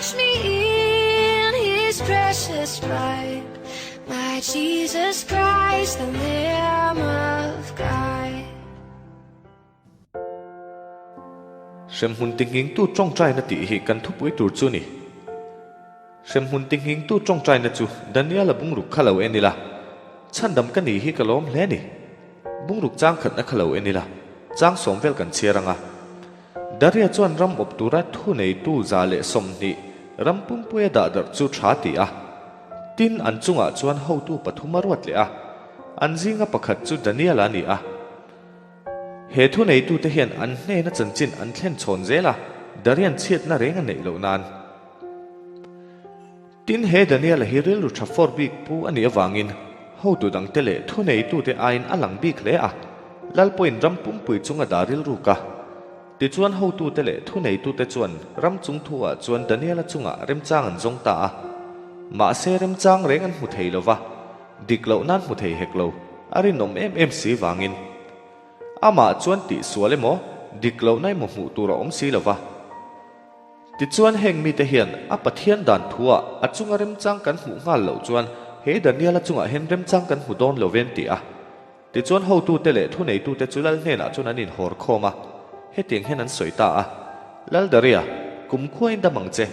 Wash me in his precious blood, my Jesus Christ, the Lamb of God. Hremhmun tinghingtu tawngtaina tih hi kan thupui tur chu ni. Hremhmun tinghingtu tawngtaina chu Daniela bungruk kha lo en ila, chhandam ka nih hi ka lawm hle ni. Bungruk chang khatna kha lo en ila, chang sawm vel kan chhiar ang a. Daria chuan ram awp tura thuneitu 120 ram pumpuia dah darh chu tha ti a. Tin, an chungah chuan hotu pathum a ruat leh a. An zinga pakhat chu Daniela a ni a. He thuneitute hian an hnena chanchin an thlen chhawn zel a, Darian chhiatna reng a neih loh nan. Tin, he Daniela hi rilru tha fawr bik pu a nih avangin hotu dangte leh thuneitute aiin a lang bik hle a, Lal pawhin ram pumpui chunga dah rilruk a. Tichuan hotute leh thuneitute chuan ram chung thuah chuan Daniela chungah remchang an zawng ta a. Mahse remchang reng an hmu thei lo va, dik loh nan hmu thei hek lo, a rinawm em em si vangin. Amah chuan tihsual emaw, dik lohna emaw hmuh tur a awm si lo va. Tichuan heng mite hian a Pathian dan thuah a chunga remchang kan hmuh nghal loh chuan he Daniela chungah hian remchang kan hmu dawn lo ven ti a. Tichuan hotute leh thuneitute chu lal hnenah chuan an inhawr khawm a, hetiang hian an sawi ta a, Lal Daria, kumkhuain dam ang che.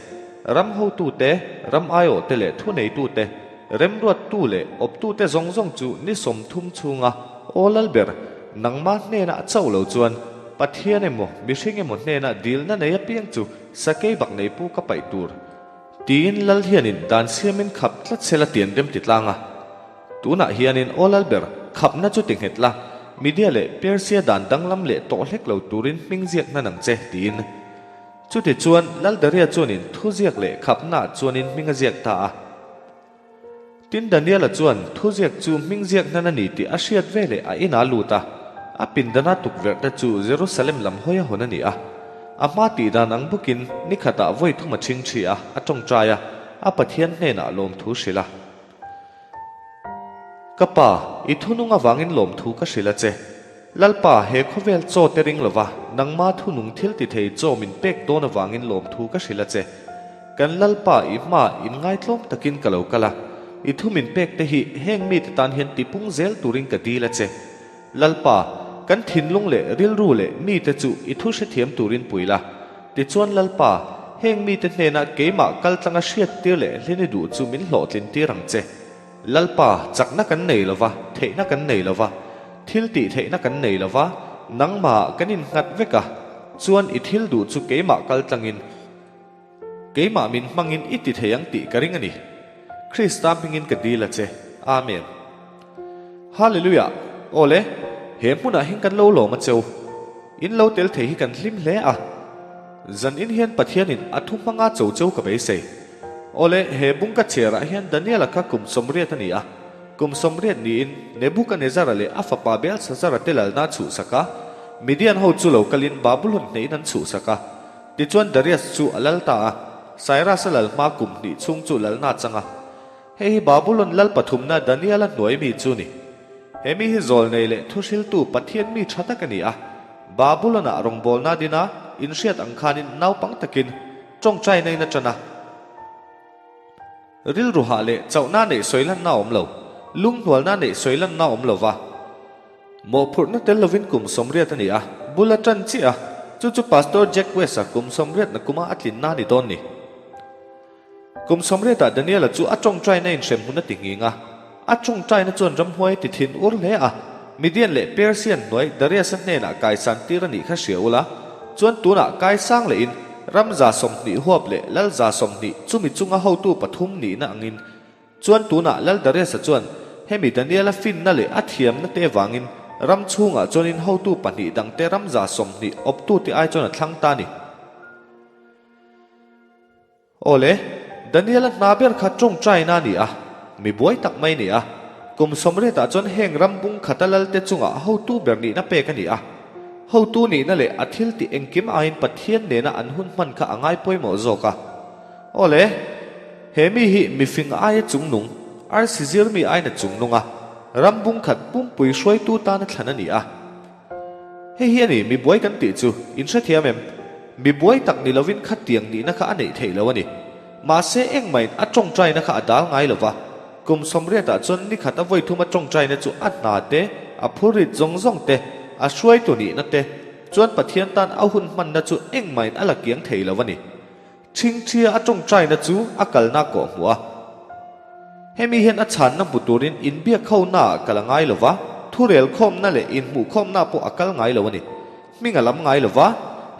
Ram hotute, ram aiawhte leh thuneitute, remruattu leh awptute zawng zawng chu ni 30 chhunga Aw Lalber, nangmah hnenah chauh lo chuan Pathian emaw mihring emaw hnenah dilna nei apiang chu sakei bak nei pu ka paih tur tiin Lal hianin dan siamin khap tlat sela tian rem ti tlang a. Tunah hianin Aw Lalber, khapna chu ti nghet la, Media leh Persia dan danglam leh tawh hlek lo turin hming ziak hnan ang che tiin. Chuti chuan Lal Daria chuanin thuziak leh khapnaah chuanin hming a ziak ta a. Tin Daniela chuan thuziak chu hming ziak hnan a ni tih a hriat veleh a inah a lut a, a pindana tukverhte chu Jerusalem lam hawi a hawn a ni a. A hma tih dan ang bawkin ni khatah vawi thum a ṭhing ṭhi a, a ṭawngṭai a, a Pathian hnenah lawmthu hrilh a. Ka pa, i thunung avangin lawmthu ka hrilh a che. Lalpa, he khawvel chaw te ring lova, nangma thunung thil ti thei chaw min pek dawn avangin lawmthu ka hrilh a che. Kan Lalpa, i hma in ngaitlawm takin ka lo kal a, i thu min pek te hi heng mite tan hian tipung zel turin ka dil a che. Lalpa, kan thinlung leh rilru leh mite chu i thu hrethiam turin pui la. Tichuan Lalpa, heng mite hnena keimah kaltlanga hriattir leh hlini duh chu min hlawhtlin tir ang che. Lalpa, chakna kan nei lo va, theihna kan nei lo va, thil tih theihna kan nei lo va, nangmahah kan innghat vek a, chuan i thil duh chu keimah kaltlangin, keimah min hmangin i ti thei ang tih ka ring a ni. Krista hmingin ka dil a che. Amen. Hallelujah! Awle, he hmunah hian kan lo lawm a cheu. In lo tel thei hi kan hlim hle a. Zan in hian Pathianin a thu hmanga cho cheu ka beisei. Awle, he bung ka chhiarah hian Daniela kha kum 80 a ni a. Kum 80 niin Nebuchadnezzara leh a fapa Belshazzara te lalna a chhuhsak a. Midian ho chu lo kalin Babulon hnehin an chhuhsak a. Tichuan Darius chu a lal ta a, Cyrus-a lal hma kum hnih chhung chu lalna a chang a. Hei hi Babulon lal pathumna Daniel-a hnuai mi chu ni. He mi hi zawlnei leh thuhriltu Pathian mi tha tak a ni a. Babulon-ah rawngbawlna a din a, inhriat ang khanin naupang takin tawngtaina in a tan a. Rilru hah leh chauhna neih sawi lanna a awm lo, lunghnualna neih sawi lanna a awm lo va. Mawhphurhna tel lovin kum 80 a ni a, bul a tan chiah a, chu chu Pastor Jack West-a kum 80 na kuma a tlinna a ni dawn ni. Kum 80ah Daniel-a chu a tawngtaina inhrem hmun a ti nghing a, a tawngtaina chuan ramhuai a ti thin ur hle a, Midian leh Persian hnuai Darius-a hnenah kaisan tir a nih kha hria ula, chuan tunah kaisang lehin ram 20 huap leh lal 20 chumi chunga hotu pathum nihna angin chuan tunah lal Darius-a chuan hemi Daniel-a finna leh a thiamna te avangin ram chhungah chuanin hotu pahnih dangte ram 20 awptute ai chuan a thlang ta a ni. Awle, Daniel-a hna ber kha tawngtaina a ni a, mi buai tak mai a ni a. Kum 80ah chuan heng ram bung khata lalte chungah hotu ber nihna pek a ni a. Hotu nihna leh a thil tih engkim aiin Pathian nena an hun hman kha a ngai pawimawh zawk a. Awle, he mi hi mifing aia chungnung, arsi zir mi aina chungnung a, ram bung khat pumpui hruaitu tana thlan a ni a. Hei hi a ni, mi buai kan tih chu, in hrethiam em? Mi buai tak ni lovin khatiang nihna kha a neih theih lo a ni. Mahse engmahin a tawngtaina kha a dal ngai lo va. Kum 80 ah chuan nikhat a vawithum a tawngtaina chu a hna te, a phurrit zawng zawng te, a hruaitu nihna te, chuan Pathian tan a hun hmanna chu engmahin a la kiang thei lo a ni. Chhingchhia a tawngtaina chu a kalna kawh hmuh a. Hemi hian a chhanna hmu turin inbiak ho-na ah kal a ngai lo va, thurel khawmna leh inhmuh khawmna pawh a kal ngai lo a ni. Hming a lam ngai lo va,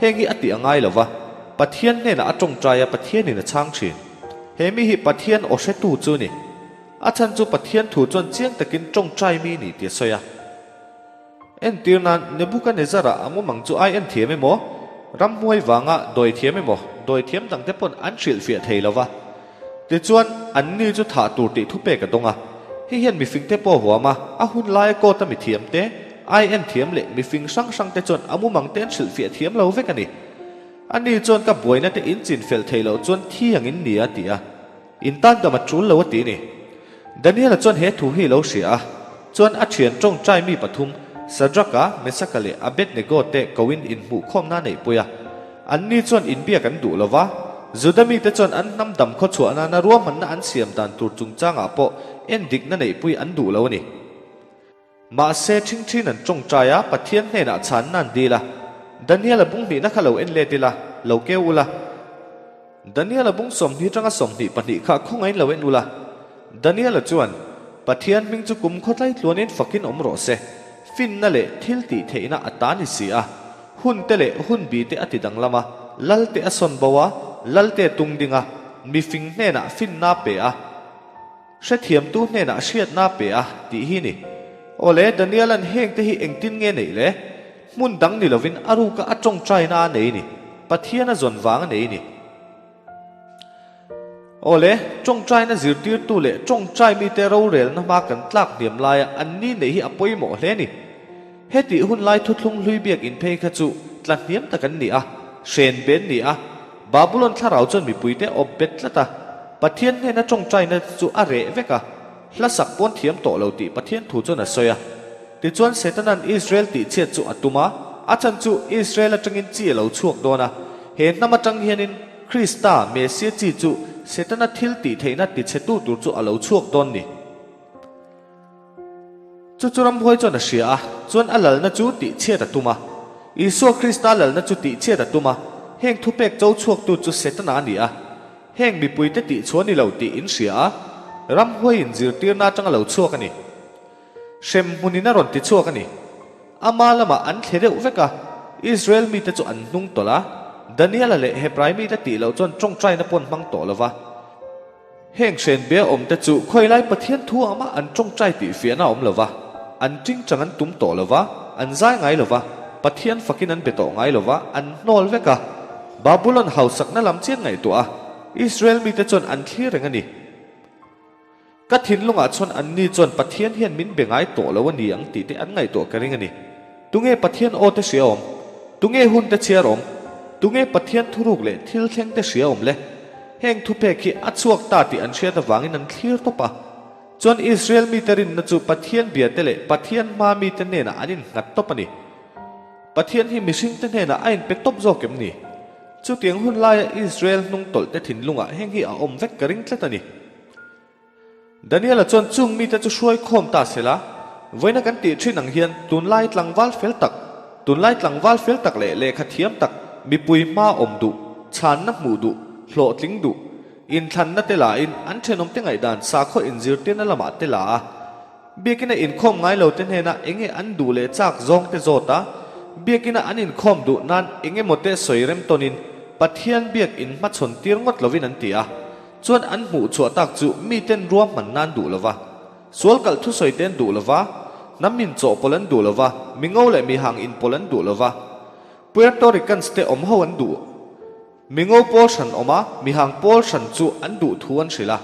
heng hi a tih a ngai lo va, Pathian hnenah a tawngtai a, Pathianin a chhang thin. He mi hi Pathian aw hretu chu a ni. A chhan chu Pathian thu chuan chiang takin tawngtai mi ni tih a sawi a. Entir nan, Nebukanezzar-a a mumang chu ai en thiam emaw, ramhmuai vanga dawi thiam emaw, dawi thiam dangte pawn an hrilhfiah thei lo va. Tichuan, anni chu thah tur tih thupek a dawng a. Hei hian mifingte pawh a huam a, a hun laia court a mithiamte, ai en thiam leh mifing hrang hrangte chuan a mumangte an hrilhfiah thiam lo vek a ni. Ani chuan ka buaina te in chin fel thei loh chuan thi angin ni a ti a. In tan dam a tul lo a ti ni. Daniela chuan he thu hi a lo hria a, chuan a thian tawngtai mi pathum, Sadraka, Mesaka leh Abednego te koin inhmuhkhawmna a neihpui a. Anni chuan inbiak an duh lo va, Juda mite chuan an hnam dam khawchhuah nana ruahmanna an siam dan tur chungchangah pawh endikna neihpui an duh lo a ni. Mahse, ṭhingṭhin an ṭawngṭai a, Pathian hnenah chhanna an dil a. Daniel-a bung hnihna kha lo en let ila, lo keu ula. Daniel-a bung 20 aṭanga 22 kha khawngaihin lo en ula. Daniel-a chuan, Pathian hming chu kum khawtlai tluanin fakin awm rawh se. Finna leh thil tih theihna a ta ni si a. Hun te leh hun bi te a ti danglam a, lal te a sawn bo a, lal te a tung ding a, mifing hnenah finna a pe a. Hrethiamtu hnenah hriatna a pe a, tih hi ni. Awle, Daniela'n hengte hi engtin nge neih le? Hmun dang ni lovin a ruka a tawngtaina a nei ni. Pathian a zawn vang a nei ni. Awle, tawngtaina zirtirtu leh tawngtai mite rorelna hma kan tlak hniam laia anni neih hi a pawimawh hle ni. Hetih hun lai thuthlung hlui biak inphei kha chu tla hniam tak an ni a, hren ben ni a, Babulon thlarau chuan mipuite awp bet tlat a, Pathian hnena tawngtaina te chu a reh vek a, hla sak pawn thiam tawh lo tih Pathian thu chuan a sawi a. Tichuan Setana'n Israel tihchhiat chu a tum a, a chan chu Israel atangin chi a lo chhuak dawn a, he hnam atang hianin Krista, Mesia chi chu Setana thil tihtheihna tichhetu tur chu a lo chhuak dawn ni. Chu chu ramhuai chuan a hria a, chuan a lalna chu tihchhiat a tum a. Isua Krista lalna chu tihchhiat a tum a, heng thupek cho chhuaktu chu Setana a ni a. Heng mipuite tihchhuah ni lo tih in hria a, ramhuai in zirtirna atanga lo chhuak a ni. Hrem hmunin a rawn ti chhuak a ni. Ama lamah an thle deuh vek a, Israel mite chu an hnung tawlh a, Daniela leh Hebrai mite tih loh chuan tawngtaina pawn hmang tawh lo va. Heng hrenbe a awmte chu khawilai Pathian thu ah mah an tawngtai tih fiahna a awm lo va, an tingchang an tum tawh lo va, an zai ngai lo va, Pathian fakin an be tawh ngai lo va, an hnawl vek a. Babulon hausakna lam chian ngaihtuah a, Israel mite chuan an thlir reng a ni. Ka thinlungah chuan anni chuan Pathian hian min be ngai tawh lo a ni ang tih te an ngaihtuah ka ring a ni. Tunge Pathian aw te hria awm? Tunge hun te chhiar awm? Tunge Pathian thuruk leh thil thleng te hria awm le? Heng thupek hi a chhuak ta tih an hriat avangin an thlir tawp a. Chuan Israel mite rinna chu Pathian bia te leh Pathian hma mite hnenah an innghat tawp a ni. Pathian hi mihringte hnenah a inpe tawp zawk em ni? Chutiang hun laia Israel hnungtawlh te thinlungah heng hi a awm vek ka ring tlat a ni. Daniela chuan chung mite chu hruai khawm ta se la, vawiina kan tih thin ang hian tunlai tlangval fel tak, tunlai tlangval fel tak leh lehkha thiam tak, mipui hma awm duh, chhanna hmuh duh, hlawhtling duh, inthlanna te la in an thenawmte ngaihdan sakhaw inzirtirna lamah te la a, Biakina inkhawm ngai lo te hnenah enge an duh leh chak zawng te zawt a, Biakina an inkhawm duh nan eng emaw te sawi rem tawnin Pathian biak in hmachhawn tir ngawt lovin an ti a, chuan an hmuh chhuah tak chu miten ruahman nan duh lova, sual kalh thusawi te an duh lova, hnam inchawhpawlh an duh lova, mingo leh mihang inpawlh an duh lova, Puerto Ricans te awm ho an duh. Mingo pawl hran awm a, mihang pawl hran chu an duh thu an hrilh a.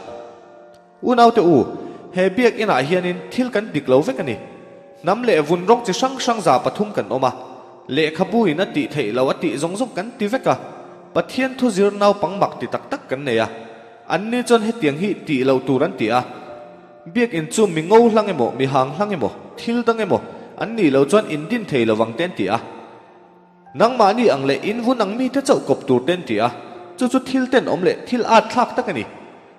Unaute u, he biakinah hianin thil kan dik lo vek a ni. Hnam leh vun rawng chi hrang hrang 300 kan awm a, lehkhabu in a tih theih lo a tih zawng zawng kan ti vek a, Pathian thu zir naupang mak ti tak tak kan nei a, anni chuan hetiang hi tih loh tur an ti a. Biakin chu mi ngo hlang emaw, mi hang hlang emaw, thil dang emaw an nih loh chuan in din thei lovang te an ti a. Nangmahni ang leh in vun ang mite chauh kawp tur te an ti a. Chu chu thil tenawm leh thil at thlak tak a ni.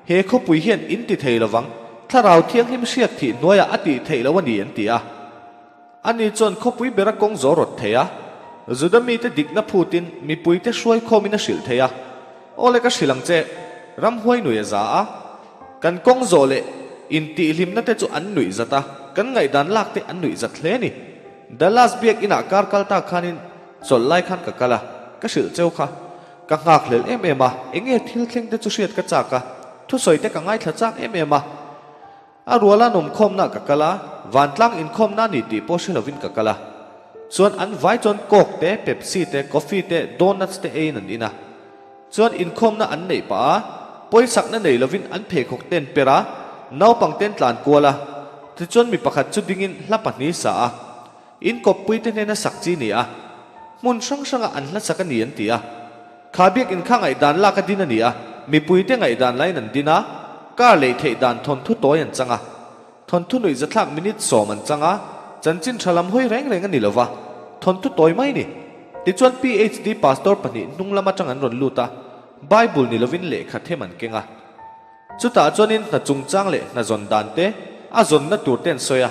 He khawpui hian in ti thei lovang, Thlarau Thianghlim hriak thih hnuaiah a tih theih loh a ni an ti a. Ani chuan khawpui bera kawng zawh rawt thei a, Juda mite dikna phutin mipuite hruai khawmin a hrilh thei a. Aw le ka hrilh ang che, ramhuai nui a za a, kan kawng zawh leh intihhlimna te chu an nuih zat a, kan ngaihdan lak te an nuih zat hle a ni. Dallas biak inah kar kal tak khanin chawlh lai khan ka kal a, ka hrilh cheu kha. Ka nghakhlel em em a, enge thil thleng te chu hriat ka chak a, thusawi te ka ngaithla chak em em a. A ruala nawmkhawmna ka kal a, vantlang inkhawmna ni tih pawh hre lovin ka kal a. Chuan an vai chuan Coke te, Pepsi te, Coffee te, Donuts te eiin an in a. Chuan inkhawmna an neih pah a, pawisakna nei lovin an pheikhawk ten per a, naupang ten tlan kual a. Tichuan mi pakhat chu dingin hla pahnih sa a. In kawppui te hnena sak chi ni a, hmun hrang hranga an hla sak a ni an ti a. Kha biakinn kha ngaihdan lak a din a ni a, mipuite ngaihdan lain an din a, car lei theih dan thawnthu tawi an chang a. Thawnthu nuihzathlak minute sawm an chang a, chanchin tha lam hawi reng reng a ni lo va, thawnthu tawi mai ni. Tichuan PHD pastor pahnih hnung lam atang an rawn lut a, Bible ni lovin lehkha them an keng a. Chutah chuanin hna chungchang leh hna zawn dan te, a zawnna tur te an sawi a,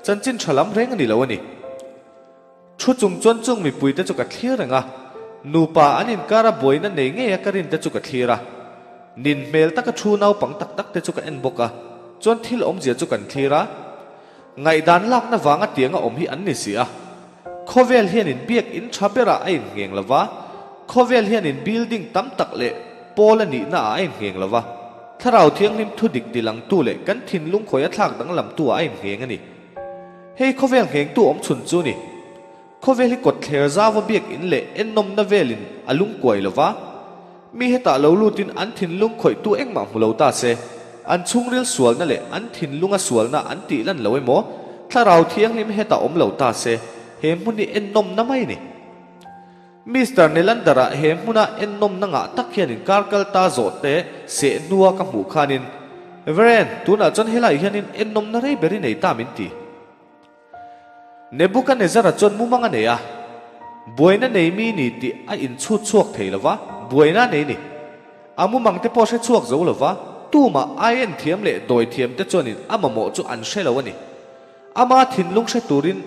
chanchin tha lam reng a ni lo a ni. Thu chung chuan chung mipuite chu ka thlir reng a, nupa an inkara buaina nei ngeia ka rinte chu ka thlir a. Nin hmel taka thu naupang tak tak te chu ka en bawk a, chuan thil awmzia chu kan thlir a. Ngaihdan lakna vanga tianga awm hi an ni si a. Khawvel hianin biak in tha berah a inngheng lo va, khawvel hianin building tam tak leh pawl a nihna ah a inngheng lo va, Thlarau Thianghlim thu dik tilangtu leh kan thinlung khawi a thlak danglamtu ah a inngheng a ni. Hei khawvel nghengtu awm chhun chu ni. Khawvel hi kawtthler zauva biak in leh ennawmna velin a lungkuai lo va, mi hetah lo lutin an thinlung khawihtu engmah hmu lo ta se, an chhungril sualna leh an thinlunga sualna an tih lan lo emaw, Thlarau Thianghlim hetah awm lo ta se, he hmun hi ennawmna mai a ni. Mister Nylander-a he hmuna ennawmna ngah tak hian inkar kal ta zawh te seh hnua ka hmuh khanin, Veren, tunah chuan helaiah hianin ennawmna rei ber i nei ta min ti. Nebukanezzara chuan mumang a nei a, buaina nei mi ni tih a inchhut chhuak thei lo va, buaina a nei ni. A mumang te pawh hre chhuak zo lo va, tumah ai en thiam leh dawi thiam te chuanin a mamawh chu an hre lo a ni. Ama thinlung hre turin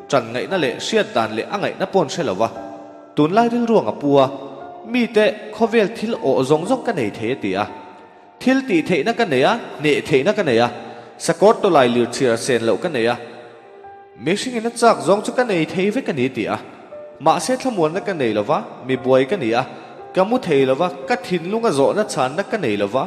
ṭan ngaihna leh hriat dan leh a ngaihna paw'n hre lo va, tunlai rilruang a pu a, mite khawvel thil awh zawng zawng ka nei thei a ti a. Thil tih theihna ka nei a, hneh theihna ka nei a, sakawr tawlai lir chhir a sen loh ka nei a, mihringin a chak zawng chu ka nei thei vek a ni ti a. Mahse thlamuanna ka nei lo va, mi buai ka ni a, ka mu thei lo va, ka thinlunga zawhna chhanna ka nei lo va,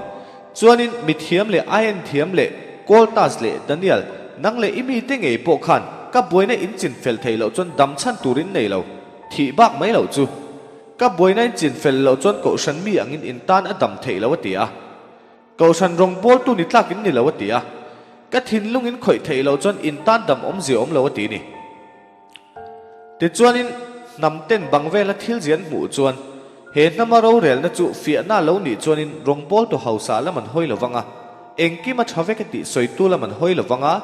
chuanin mi thiam leh aien thiam leh Koltas leh Daniel, nang leh i mite ngei pawh khan ka buaina in chin fel thei loh chuan dam chhan turin nei lo, thih bak mai loh chu. Ka buaina in chin fel loh chuan Kohhran mi angin in tan a dam theih lo a ti a. Kohhran rawngbawltu ni tlak in ni lo a ti a. Ka thinlung in khawih theih loh chuan in tan dam awmzia awm lo a ti ni. Tichuanin hnam ten bang vela thil zian hmuh chuan he hnama rorelna chu fiahna lo nih chuanin rawngbawltu hausa lam an hawi lo vang a, engkim a tha vek a tih sawitu lam an hawi lo vang a,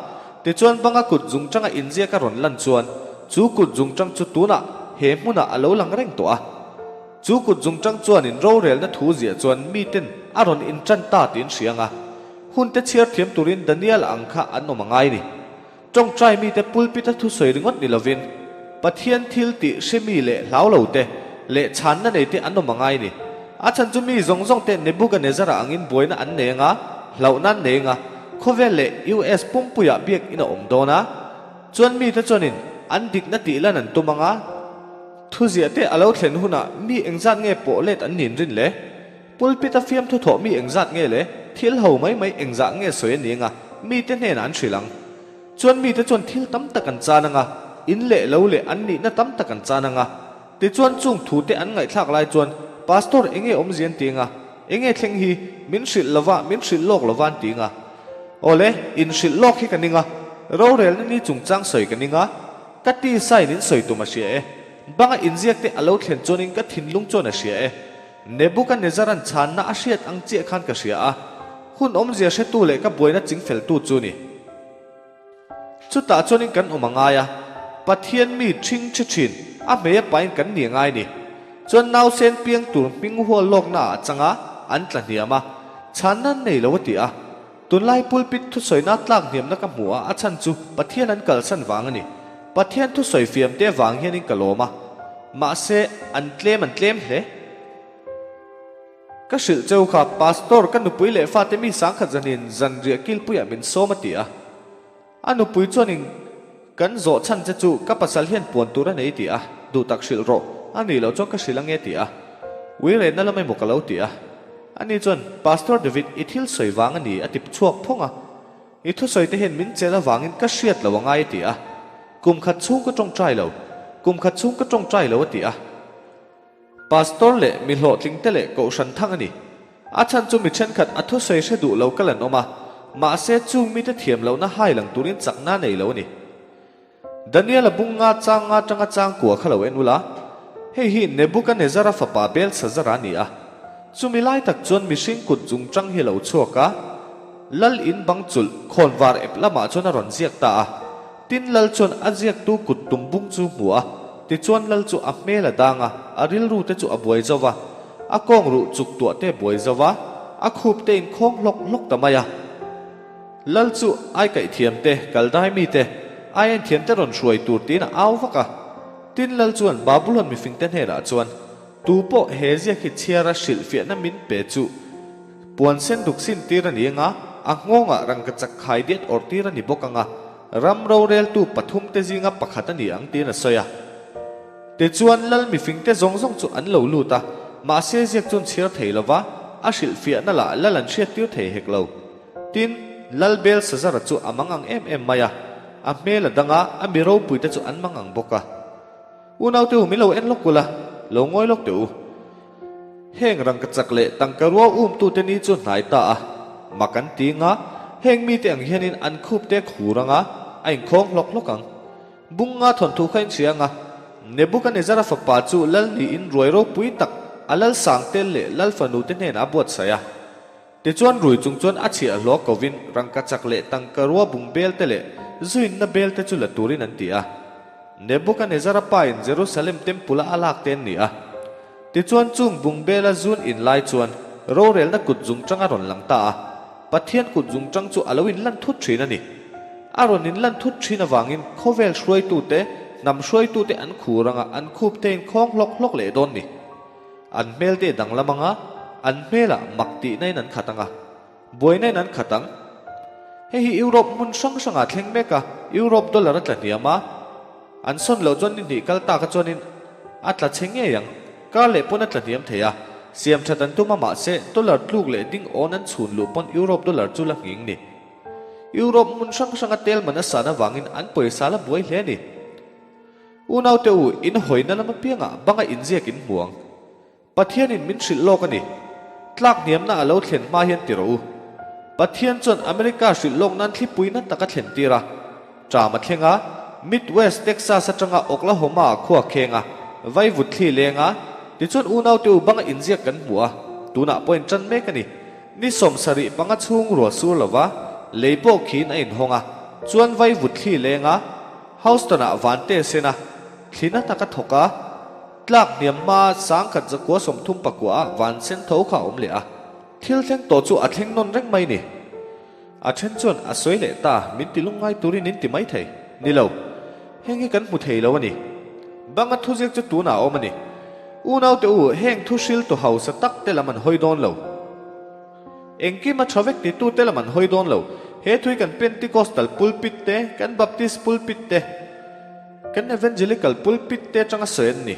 tichuan banga kut zungtanga inziak a rawn lan chuan chu kut zungtang chu tunah he hmunah a lo lang reng tawh a. Chu kut zungtang chuanin rorelna thu ziah chuan miten a rawn intan ta tiin hria ang a, hunte chhiar thiam turin Daniel ang kha an awm a ngai ni. Tawngtai mite pulpit a thusawi ringawt ni lovin, Pathian thil tih hre mi leh hlau lo te, leh chhanna nei te an awm a ngai ni. A chhan chu mi zawng zawng te Nebukanezzara angin buaina an nei anga, hlauhna an nei anga, khawvel leh US pumpuiah biakinn a awm dawn a. Chuan mite chuanin an dikna tih lan an tum anga, thuziah te a lo thlen hunah mi engzat nge pawh let an nin rin le? Pulpit a fiamthu thawh mi engzat nge le? Thil ho mai mai engzah nge sawi a ni anga mite hnenah an hrilh ang. Chuan mite chuan thil tam tak an chan anga, in leh lo leh an nihna tam tak an chan anga. Tichuan chung thute an ngaihthlak lai chuan Pastor enge awmzia an ti anga, enge thleng hi min hrilh lova min hrilh lawk lova an ti anga. Awle, in hrilh lawk hi ka ning a, rorelna ni chungchang sawi ka ning a, ka tisa in in sawi tum a hria e. Banga inziak te a lo thlen chuanin ka thinlung chuan a hria e. Nebukanezzara'n chhanna a hriat ang chiah khan ka hria a, hun awmzia hretu leh ka buaina chingfeltu chu ni. Chutah chuanin kan awm a ngai a, Pathian mi ṭhing ṭhi ṭhin, a hmei a pain kan ni a ngai ni. Chuan nausen piang tur hming hual lawkna ah a chang a, an tla hniam a, chhanna an nei lo a ti a. Tunlai pulpit thusawina tlak hniamna ka hmu a, a chhan chu Pathian an kalsan vang a ni. Pathian thusawi fiam te vang hianin ka lawm a, mahse an tlem an tlem hle. Ka hrilh cheu kha, Pastor, ka nupui leh fate mi sangkhat zanin zanriah kilpuiah min sawm a ti a. A nupui chuanin kan zawh chhan che chu ka pasal hian puan tur a nei ti a, duh tak hrilh rawh, a nih loh chuan ka hrilh ange ti a, uirenna lam emaw ka lo ti a. Ani chuan, Pastor David, i thil sawi vang a ni a ti chhuak phawng a, i thusawi te hian min chelh avangin ka hriat lo angai a ti a, kum khat chhung ka tawngtai lo, kum khat chhung ka tawngtai lo a ti a. Pastor leh mi hlawhtling te leh kohhran thang a ni. A chhan chu mi thenkhat a thusawi hre duh lo kal an awm a, mahse chung mite thiam lohna hai lang turin chakna nei lo a ni. Daniel-a bung nga chang nga tanga chang kua kha lo en ula, hei hi Nebukanezzar-a fapa Belshazzar-a a ni a. Chumi lai tak chuan mihring kut chung tang hi a lo chhuak a, lal in bang chulh khawnvar ep lamah chuan a rawn ziak ta a. Tin lal chuan a ziaktu kut tum bung chu hmu a, tichuan lal chu a hmel a dang a, a rilru te chu a buai zo va, a kawng ruh chuk tuah te buai zo va, a khup te in khawng hlawk hlawk ta mai a. Lal chu ai kaih thiam te, kal dai mi te, ai en thiam te rawn hruai tur tiin a au vak a. Tin lal chuan Babulon mifing te hnenah chuan, Tu pawh he ziak hi chhiara hrilhfiahna min pe chu puan sen duk sin tir a ni anga, a nghawngah rangkachak khai diat awrh tir a ni bawk anga, ram roreltu pathumte zinga pakhat a ni ang tiin a sawi a. Tichuan, lal mifingte zawng zawng chu an lo lut a, mahse ziak chuan chhiar thei lova, a hrilhfiahna lah lal an hriattir thei hek lo. Tin, lal Belsazara chu a mang ang em em mai a, a hmel a dang a, a mi ropuite chu an mang ang bawk a. Unaute u min lo en lawk ula, lo ngawi lawk teh u. Heng rangkachak leh tangka rua umtute ni chu hnai ta a, mak an ti nga, heng mite ang hianin an khup te khur anga, a inkhawng hlawk hlawk ang. Bung nga thawnthu kha in hria anga, Nebukanezzara fapa chu lal niin ruai ropui tak a lal sangtel leh lal fanute hnenah a buatsaih a. Tichuan rui chung chuan a chhiah hlawh kovin rangkachak leh tangka rua bung bel te leh zuinna bel te chu la turin an ti a. Nebukanezzara pa in Jerusalem temple-a a lak te an ni a. Tichuan chung bung bela zun in lai chuan rorelna kut zungchang a rawn lang ta a. Pathian kut zungchang chu a lo inlan thut thin a ni. A rawn inlan thut thin avangin khawvel hruaitute, hnam hruaitute an khur anga an khup te in khawng hlawk hlawk leh dawn ni. An hmel te danglam anga, an hmelah mak tihna in an khat anga, buaina in an khat ang. Hei hi Europe hmun hrang hrangah thleng mek a, Europe dollar a tla hniam a, an sawn loh chuan ni hnih kal taka chuanin a tla chhe ngei ang. Kar leh pawn a tla hniam thei a, siam that an tum a mahse dollar tluk leh ding awn an chhun luh pawn Europe dollar chu la nghing ni. Europe hmun hrang hranga tel man a san avangin an pawisa la buai hle a ni. Unaute u, in hawina lam apiangah banga inziak in hmu ang. Pathianin min hrilh lawk a ni. Tlak hniamna a lo thlen hma hian ti rawh u. Pathian chuan America hrilh lawk nan thlipui na tak a thlen tir a. Ṭam a thleng a, Midwest Texas aṭanga Oklahoma-ah khua kheng a, vaivut thli leng a, tichuan unaute u banga inziak kan hmu a, tunah pawh in ṭan mek a ni. Ni 75 chhung ruah sur lova, lei pawh khiin a inhawng a, chuan vaivut thli leng a, Houston-ah vante sen a, thli na tak a thawk a, tlak hniam hma sangkhat zakua 39 ah van sen tho kha a awm leh a. Thil thleng tawh chu a thleng nawn reng mai ni. A then chuan a sawi leh ta, min ti lungngai turin in ti mai thei. Ni lo. Heng hi kan hmu thei lo a ni. Banga thuziak chu tunah a awm a ni. Unaute u, heng thu hriltu hausa tak te lam an hawi dawn lo. Engkim a tha vek ti tute lam an hawi dawn lo. He thui kan Pentecostal pulpit te, kan Baptist pulpit te, kan Evangelical pulpit te atanga sawi an ni.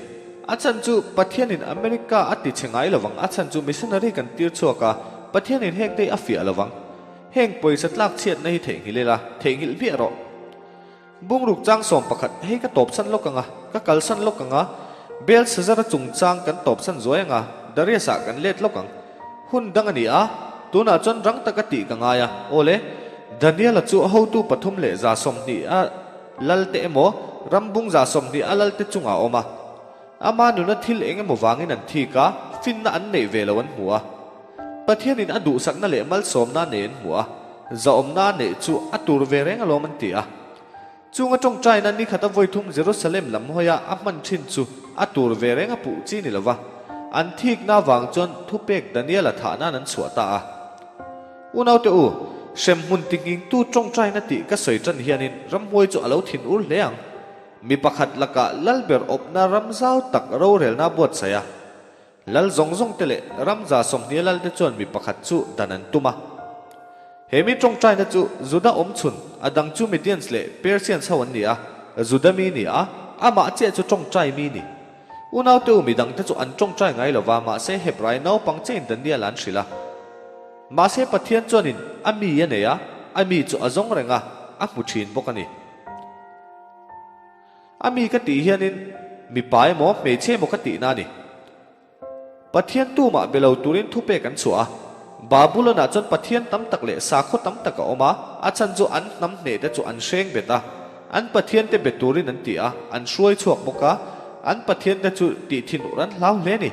A chhan chu Pathianin America a ti chhe ngai lovang, a chhan chu missionary kan tir chhuak a, Pathianin heng te hi a fiah lovang. Heng pawisa tlak chhiatna hi theihnghilh ila, theihnghilh hmiah rawh. Bungruk chang 11, hei ka tawpsan lawk ang a, ka kalsan lawk ang a, Belshazzar-a chungchang kan tawpsan zuai ang a, Darius-ah kan let lawk ang. Hun dang a ni a, tunah chuan rang taka tih ka ngai a, awle, Daniel-a chu a hotu pathum leh 20 a lalte emaw, rambung 20 a lalte chungah a awm a. Ama nuna thil eng emaw vangin an thik a, finna an neih ve lo an hmu a. Pathianin a duhsakna leh malsawmna nei an hmu a, zahawmna neih chu a tur ve reng alawm an ti a. Chung a tawngtaina ni khata vawi thum Jerusalem lam hawia a hman thin chu a tur ve reng a puh chi ni lova, an thikna vang chuan thupek Daniela thah nan an chhuah ta a. Unaute u, hremhmun tinghingtu tawngtaina tih ka sawi tan hianin ramhuai chu a lo thin ur hle ang. Mi pakhat lakah Lalber awpna ram zau tak rorelna a buatsaih a. Lal zawng zawng te leh ramza 20 lal te chuan mi pakhat chu dan an tum a. He mi tawngtaina chu Juda awm chhun, a dang chu Medians leh Persians ho an ni a, Juda mi ni a, amah chiah chu tawngtai mi ni. Unaute u mi dang te chu an tawngtai ngai lo va, mahse Hebrai naupang chiahin Daniel an hrilh a. Mahse Pathian chuanin a mi a nei a, a mi chu a zawng reng a, a hmu thin bawk a ni. A mi ka tih hianin mipa emaw hmeichhe emaw ka tihna a ni. Pathian tumah be lo turin thupek an chhuah a. Babulon-ah chuan Pathian tam tak leh sakhaw tam tak a awm a, a chhan chu an hnam hneh te chu an hreng bet a. An Pathian te be turin an ti a, an hruai chhuak bawk a, an Pathian te chu tih thin ur an hlau hle a ni.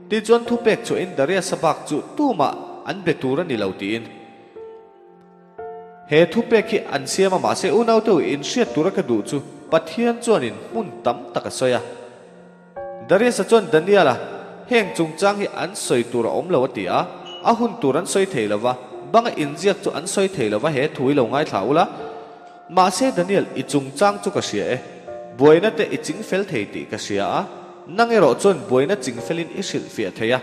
Tichuan thupek chhuahin Darius-a bak chu tumah an be tur a ni lo tiin. He thupek hi an siam a, mahse unaute u inhriat tura ka duh chu Pathian chuanin hmun tam tak a sawi a. Darius-a chuan Daniel-a, Heng chungchang hi an sawi tur a awm lo a ti a, a hun tur an sawi thei lo va, banga inziak chu an sawi thei lo va he thu hi lo ngaithla ula. Mahse Daniel, i chungchang chu ka hria e. Buaina te i chingfel thei tih ka hria a, nang erawh chuan buaina chingfelin i hrilhfiah thei a,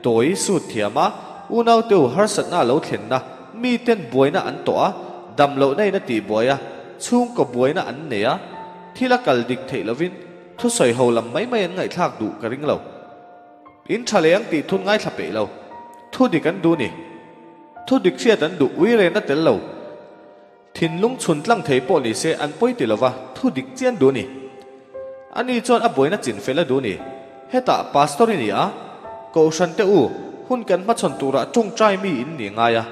dawi i sut thiam a, unaute u harsatna a lo thlenna, miten buaina an tawh a, dam lohna in a tihbuai a, chhungkaw buaina an nei a, thil a kal dik theih lovin thusawi ho lam mai mai an ngaihthlak duh ka ring lo. In tha leh ang tih thun ngaithla peih lo. Thu dik an duh ni. Thu dik hriat an duh uirena tel lo. Thinlung chhun tlang thei pawh ni se an pawi ti lova thu dik chian duh ni. Ani chuan a buaina chin fel a duh ni. Hetah Pastor i ni a, Kohhran te u, hun kan hmachhawn turah tawngtai mi in ni ngai a.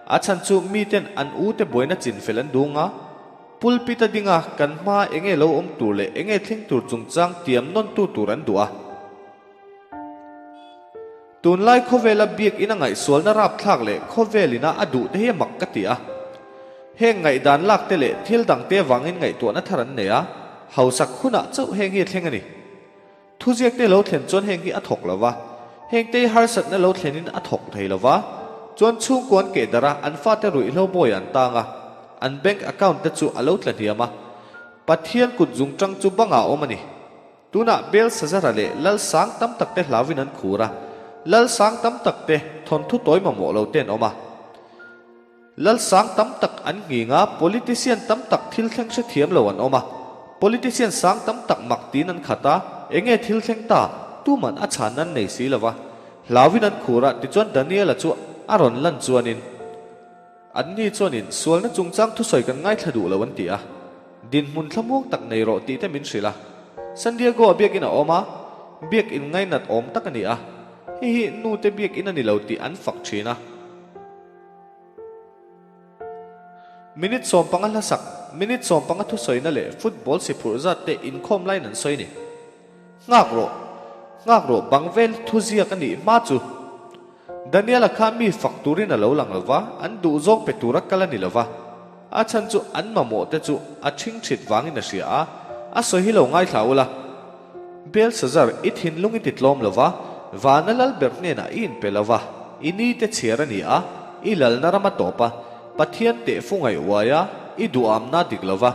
A chhan chu miten an u te buaina chin fel an duh nga. Pulpit a ding a, kan hma enge lo awm tur leh enge thleng tur chungchang tiam nawn tu tur an duh a. Tunlai khawvela biakinn a ngaihsualna rapthlak leh khawvel ina a duh te hi a mak ka ti a. Heng ngaihdan lak te leh thil dang te avangin ngaihtuahna thar an nei a, hausak hunah chauh heng hi a thleng a ni. Thuziak te lo thlen chuan heng hi a thawk lo va, heng te hi harsatna lo thlenin a thawk thei lo va, chuan chhungkua an keh darh a, an fate ruihhlo bawi an tang a, an bank account te chu a lo tla hniam a, Pathian kut zungtang chu bangah a awm a ni. Tunah Belsazara leh lal sang tam tak te hlauin an khur a, lal sang tam tak te thawnthu tawi mamawh lo te an awm a. Lal sang tam tak an nghing a, politician tam tak thil thleng hrethiam lo an awm a. Politician sang tam tak mak tiin an khat a, enge thil thleng ta, tuman a chhan nan nei si lo va. Hlauin an khur a, tichuan Daniela chu a rawn lan chuanin. Anni chuanin sualna chungchang thusawi kan ngaithla duh lo an ti a, dinhmun thlamuang tak nei rawh tih te min hrilh a. San Diego-ah biakinn a awm a, biakinn ngainat awm tak a ni a, hei hi nute biakinn a ni lo tih an fak thin a. Minute 15 hlasak, minute 15 thusawina leh football si phurh zat te inkhawm laiin an sawi a ni. Nghak rawh, nghak rawh bang vel thuziak a nih hma chu. Daniela kha mi fak turin a lo lang lo va, an duhzawng pe tura kal a ni lo va. A chhan chu an mamawh te chu a ṭhingṭhit vangin a hria a, a sawi hi lo ngaithla ula. Belshazzar, i thinlung i ti tlawm lo va, vana lal ber hnenah i inpe lo va, i ni te chhiar a ni a, i lalna ram a tawp a, Pathian tehfu ngaih uai a, i duhamna dik lo va.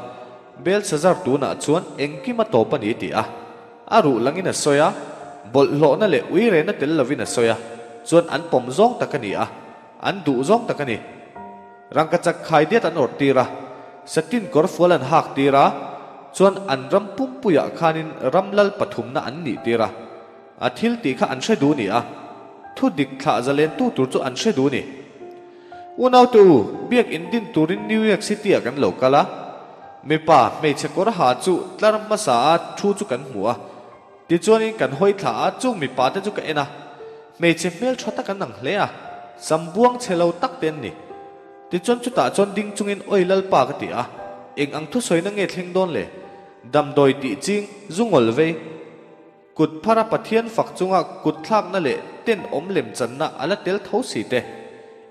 Belshazzar tunah chuan engkim a tawp a ni ti a. A ruh langin a sawi a, bawlhhlawhna leh uirena tel lovin a sawi a, chuan an pawm zawng tak a ni a, an duh zawng tak a ni. Rangkachak khaidiat an awrh tir a, satin kawr fual an hak tir a, chuan an ram pumpuiah khanin ram lal pathumna an nih tir a. A thil tih kha an hre duh ni a, thu dik thlah zalentu tur chu an hre duh ni. Unaute u, biak in din turin New York City-ah kan lo kal a. Mipa, hmeichhe kawr ha chu tlar hmasa a thu chu kan hmu a. Tichuanin kan hawi thla a, chung mipa te chu ka en a. Hmeichhe hmel tha tak an ang hle a, sam buang chhe lo tak te an ni. Tichuan chutah chuan ding chungin Awi Lalpa ka ti a, eng ang thusawina nge thleng dawn le? Damdawi tih ching, zu ngawl vei. Kut phara Pathian fak chunga kut thlakna leh tenawm lemchanna a la tel tho si te.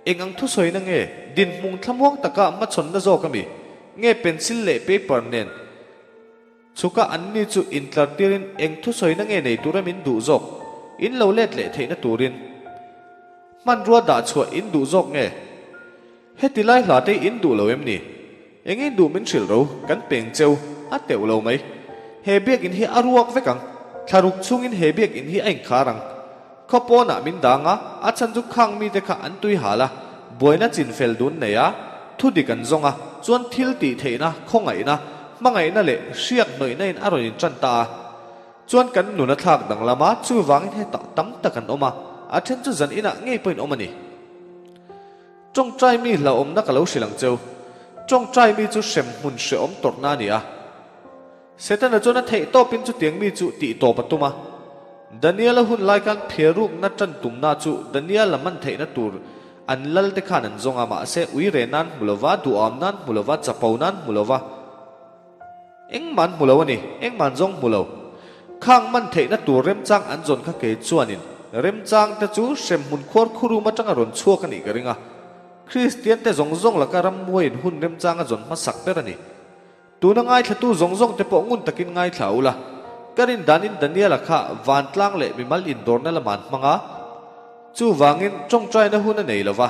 Eng ang thusawina nge dinhmung thlamuang taka hmachhawnna zawk a mi? Nge pencil leh paper nen chhuka anni chu intlar tirin eng thusawina nge nei tura min duh zawk? In lo let leh theihna turin hmanrua dah chhuah in duh zawk nge? Heti lai hla te in duh lo em ni? Eng in duh min hrilh ro, kan peng cheu, a teuh lo mai. He biakinn hi a ruak vek ang. Thlaruk chungin he biakinn hi a inkhar ang. Khaw pawnah min dang a, a chhan chu khang mite kha an tui hal a, buaina chin fel dun nei a, thu dik an zawng a, chuan thil tih theihna, khawngaihna, hmangaihna leh hriak hnawihna in a rawn intan ta a. Chuan kan nun a thlak danglam a, chuvangin hetah tam tak an awm a, a then chu zan inah ngei pawhin awm a ni. Tawngtai mi hlauhawmna ka lo hrilh ang cheu. Tawngtai mi chu hrem hmun hrehawm tawrhna a ni a. Setana chuan a theih tawpin chutiang mi chu tih tawp a tum a. Daniela hun lai khan phiarukna tan tumna chu Daniela man theihna tur an lal te khan an zawng a, mahse uire nan hmu lova, duham nan hmu lova, chapo nan hmu lova. Engmah an hmu lo a ni, engmah an zawng hmu lo. Khang man theihna tur remchang an zawn kha kei chuanin remchang te chu hremhmun khuar khurum atanga rawn chhuak a nih ka ring a. Kristian te zawng zawng laka rammuaiin hun remchang a zawn hmasak ber a ni. Tuna ngaithlatu zawng zawng te pawh ngun takin ngaithla ula. Ka rin danin Daniela kha vantlang leh mimal indawrna lamah an hmang a, chuvangin tawngtaina hun a nei lova.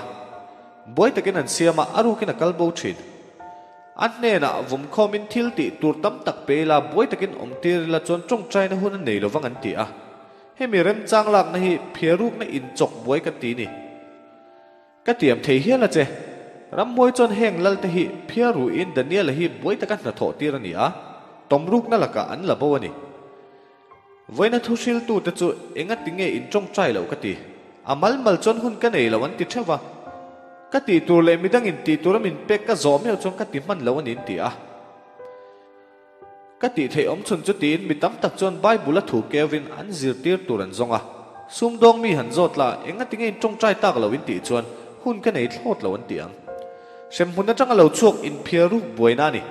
Buai takin an siam a, a rukin a kal bo thin. A hnenah vawmkhawmin thil tih tur tam tak pe ila, buai takin awm tir ila chuan tawngtaina hun a nei lovang an ti a. Hemi remchang lakna hi phiarukna inchawk buai kan ti ni. Ka tiam thei hial a che. Rammuai chuan heng lalte hi phiaruin Daniela hi buai taka hnathawh tir a ni a, tawmrukna lakah an la bo a ni. Vawiina thu hriltute chu engati nge in tawngtai loh ka ti. A mal mal chuan hun ka nei lo an ti theuh va. Ka tih tur leh midangin tih tura min pek ka zawh meuh chuan ka ti hman lo a ni an ti a. Ka tih theih awm chhun chu tiin mi tam tak chuan Bible a thu keuvin an zirtir tur an zawng a. Sumdawng mi han zawt la, engati nge in tawngtai tak lo in tih chuan hun ka nei thlawt lo an ti ang. Hremhmun atanga lo chhuak inphiar ruk buaina a ni.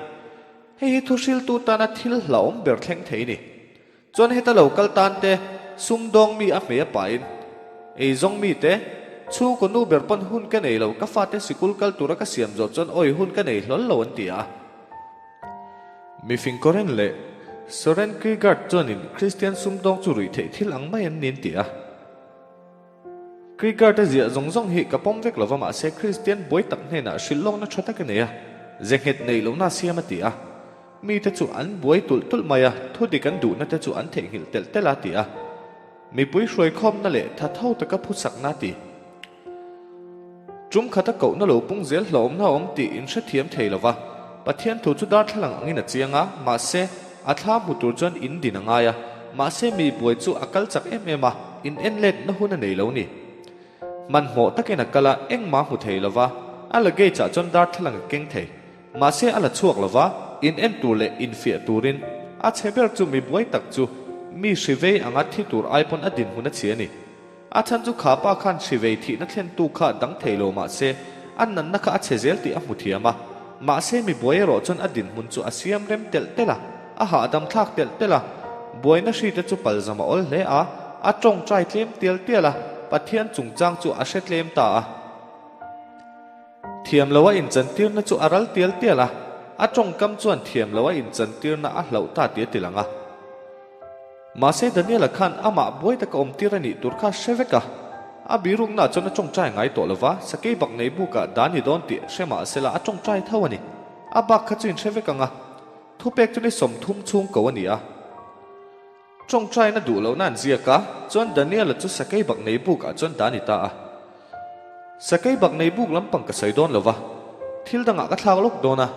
Hei hi thuhriltu tana thil hlauhawm ber thleng thei ni. Chuan heta lo kal tan te, sumdawng mi a hmei a pahin, eizawng mi te, chhungkaw nu ber pawn hun ka nei lo, ka fate sikul kal tura ka siam zawh chuan awi hun ka nei hlawl lo an ti a. Mifing Koren leh Soren Kierkegaard chuanin Kristian sumdawng chu ruih theih thil ang mai an ni an ti a. Kierkegaard-a ziah zawng zawng hi ka pawm vek lova mahse Kristian buai tak hnenah hrilh lawkna tha tak a nei a, ze nghet neih lohna a siam a ti a. Mite chu an buai tulh tulh mai a, thudik an duhna te chu an theihnghilh telh telh a ti a. Mipui hruaikhawmna leh tha tho taka phusakna a ti. Tum khata kohna lo pung zel hlawhawmna a awm tih in hrethiam thei lova, Pathian thu chu darthlalang angin a chiang a, mahse, a thla hmu tur chuan in din a ngai a, mahse mi buai chu a kal chak em em a, in en letna hun a nei lo ni. Hmanhmawh takin a kal a, engmah hmu thei lova, a luggage ah chuan darthlalang a keng thei, mahse a la chhuak lova, in en tur leh infiah turin a chhe ber chu mi buai tak chu mi hri vei anga thi tur ai pawn a dinhmun a chhi a ni. A chhan chu kha pa khan hri vei thihna thlentu kha dang thei lo mah se, a nanna kha a chhe zel tih a hmu thiam a. Mahse mi buai erawh chuan a dinhmun chu a siam rem telh telh a, a hahdam thlak telh telh a. Buaina hri te chu palzam a awl hle a, a tawngtai tlem tial tial a, Pathian chungchang chu a hre tlem ta a. Thiam lo a inchantirna chu a ral tial tial a, a tawngkam chuan thiam lo a inchantirna a hlauh ta tih a ti lang a. Mahse Daniela khan amah buai taka awm tir a nih tur kha hre vek a, a biruknaah chuan a tawngtai ngai tawh lo va, sakei bak nei bukah dan ni dawn tih hre mah sela a tawngtai tho a ni. A bak kha chu inhre vek ang a, thupek chu ni 30 chhung ko a ni a. Tawngtaina duh lohna an ziak a, chuan Daniela chu sakei bak nei bukah chuan dan ni ta a. Sakei bak nei buk lampang ka sawi dawn lo va, thil dangah ka thlak lawk dawn a.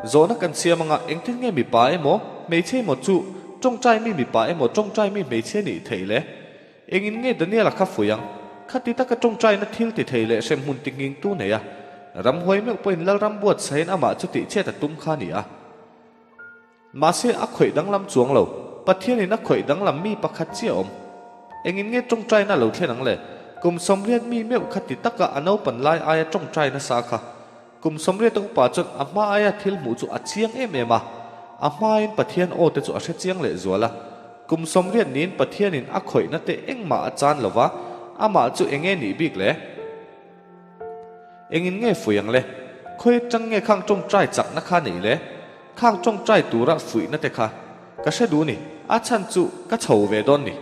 Zawhna kan siam anga engtin nge mipa emaw, hmeichhe emaw chu tawngtai mi mipa emaw tawngtai mi hmeichhe nih theih le? Engin nge Daniela kha fuih ang? Khati taka tawngtaina thil ti thei leh hremhmun ti nghingtu nei a, ramhuai meuh pawhin Lalram buatsaiin amah chu tihchhiat a tum kha a ni a. Mahse, a khawih danglam chuang lo. Pathianin a khawih danglam mi pakhat chiah awm. Engin nge tawngtaina lo thlen ang le? Kum 80 mi meuh kha ti taka a naupan lai aia tawngtai nasa kha. Kum 80 a upa chuan a hma aia thil hmuh chu a chiang em em a. A hmain Pathian aw te chu a hre chiang leh zual a. Kum 80 niin Pathianin a khawihna te engmah a chan lo va, amah chu enge nih bik le? Engin nge fuih ang le? Khawi atang nge khang tawngtai chakna kha neih le? Khang tawngtai tura fuihna te kha ka hre duh ni, a chhan chu ka chho ve dawn ni.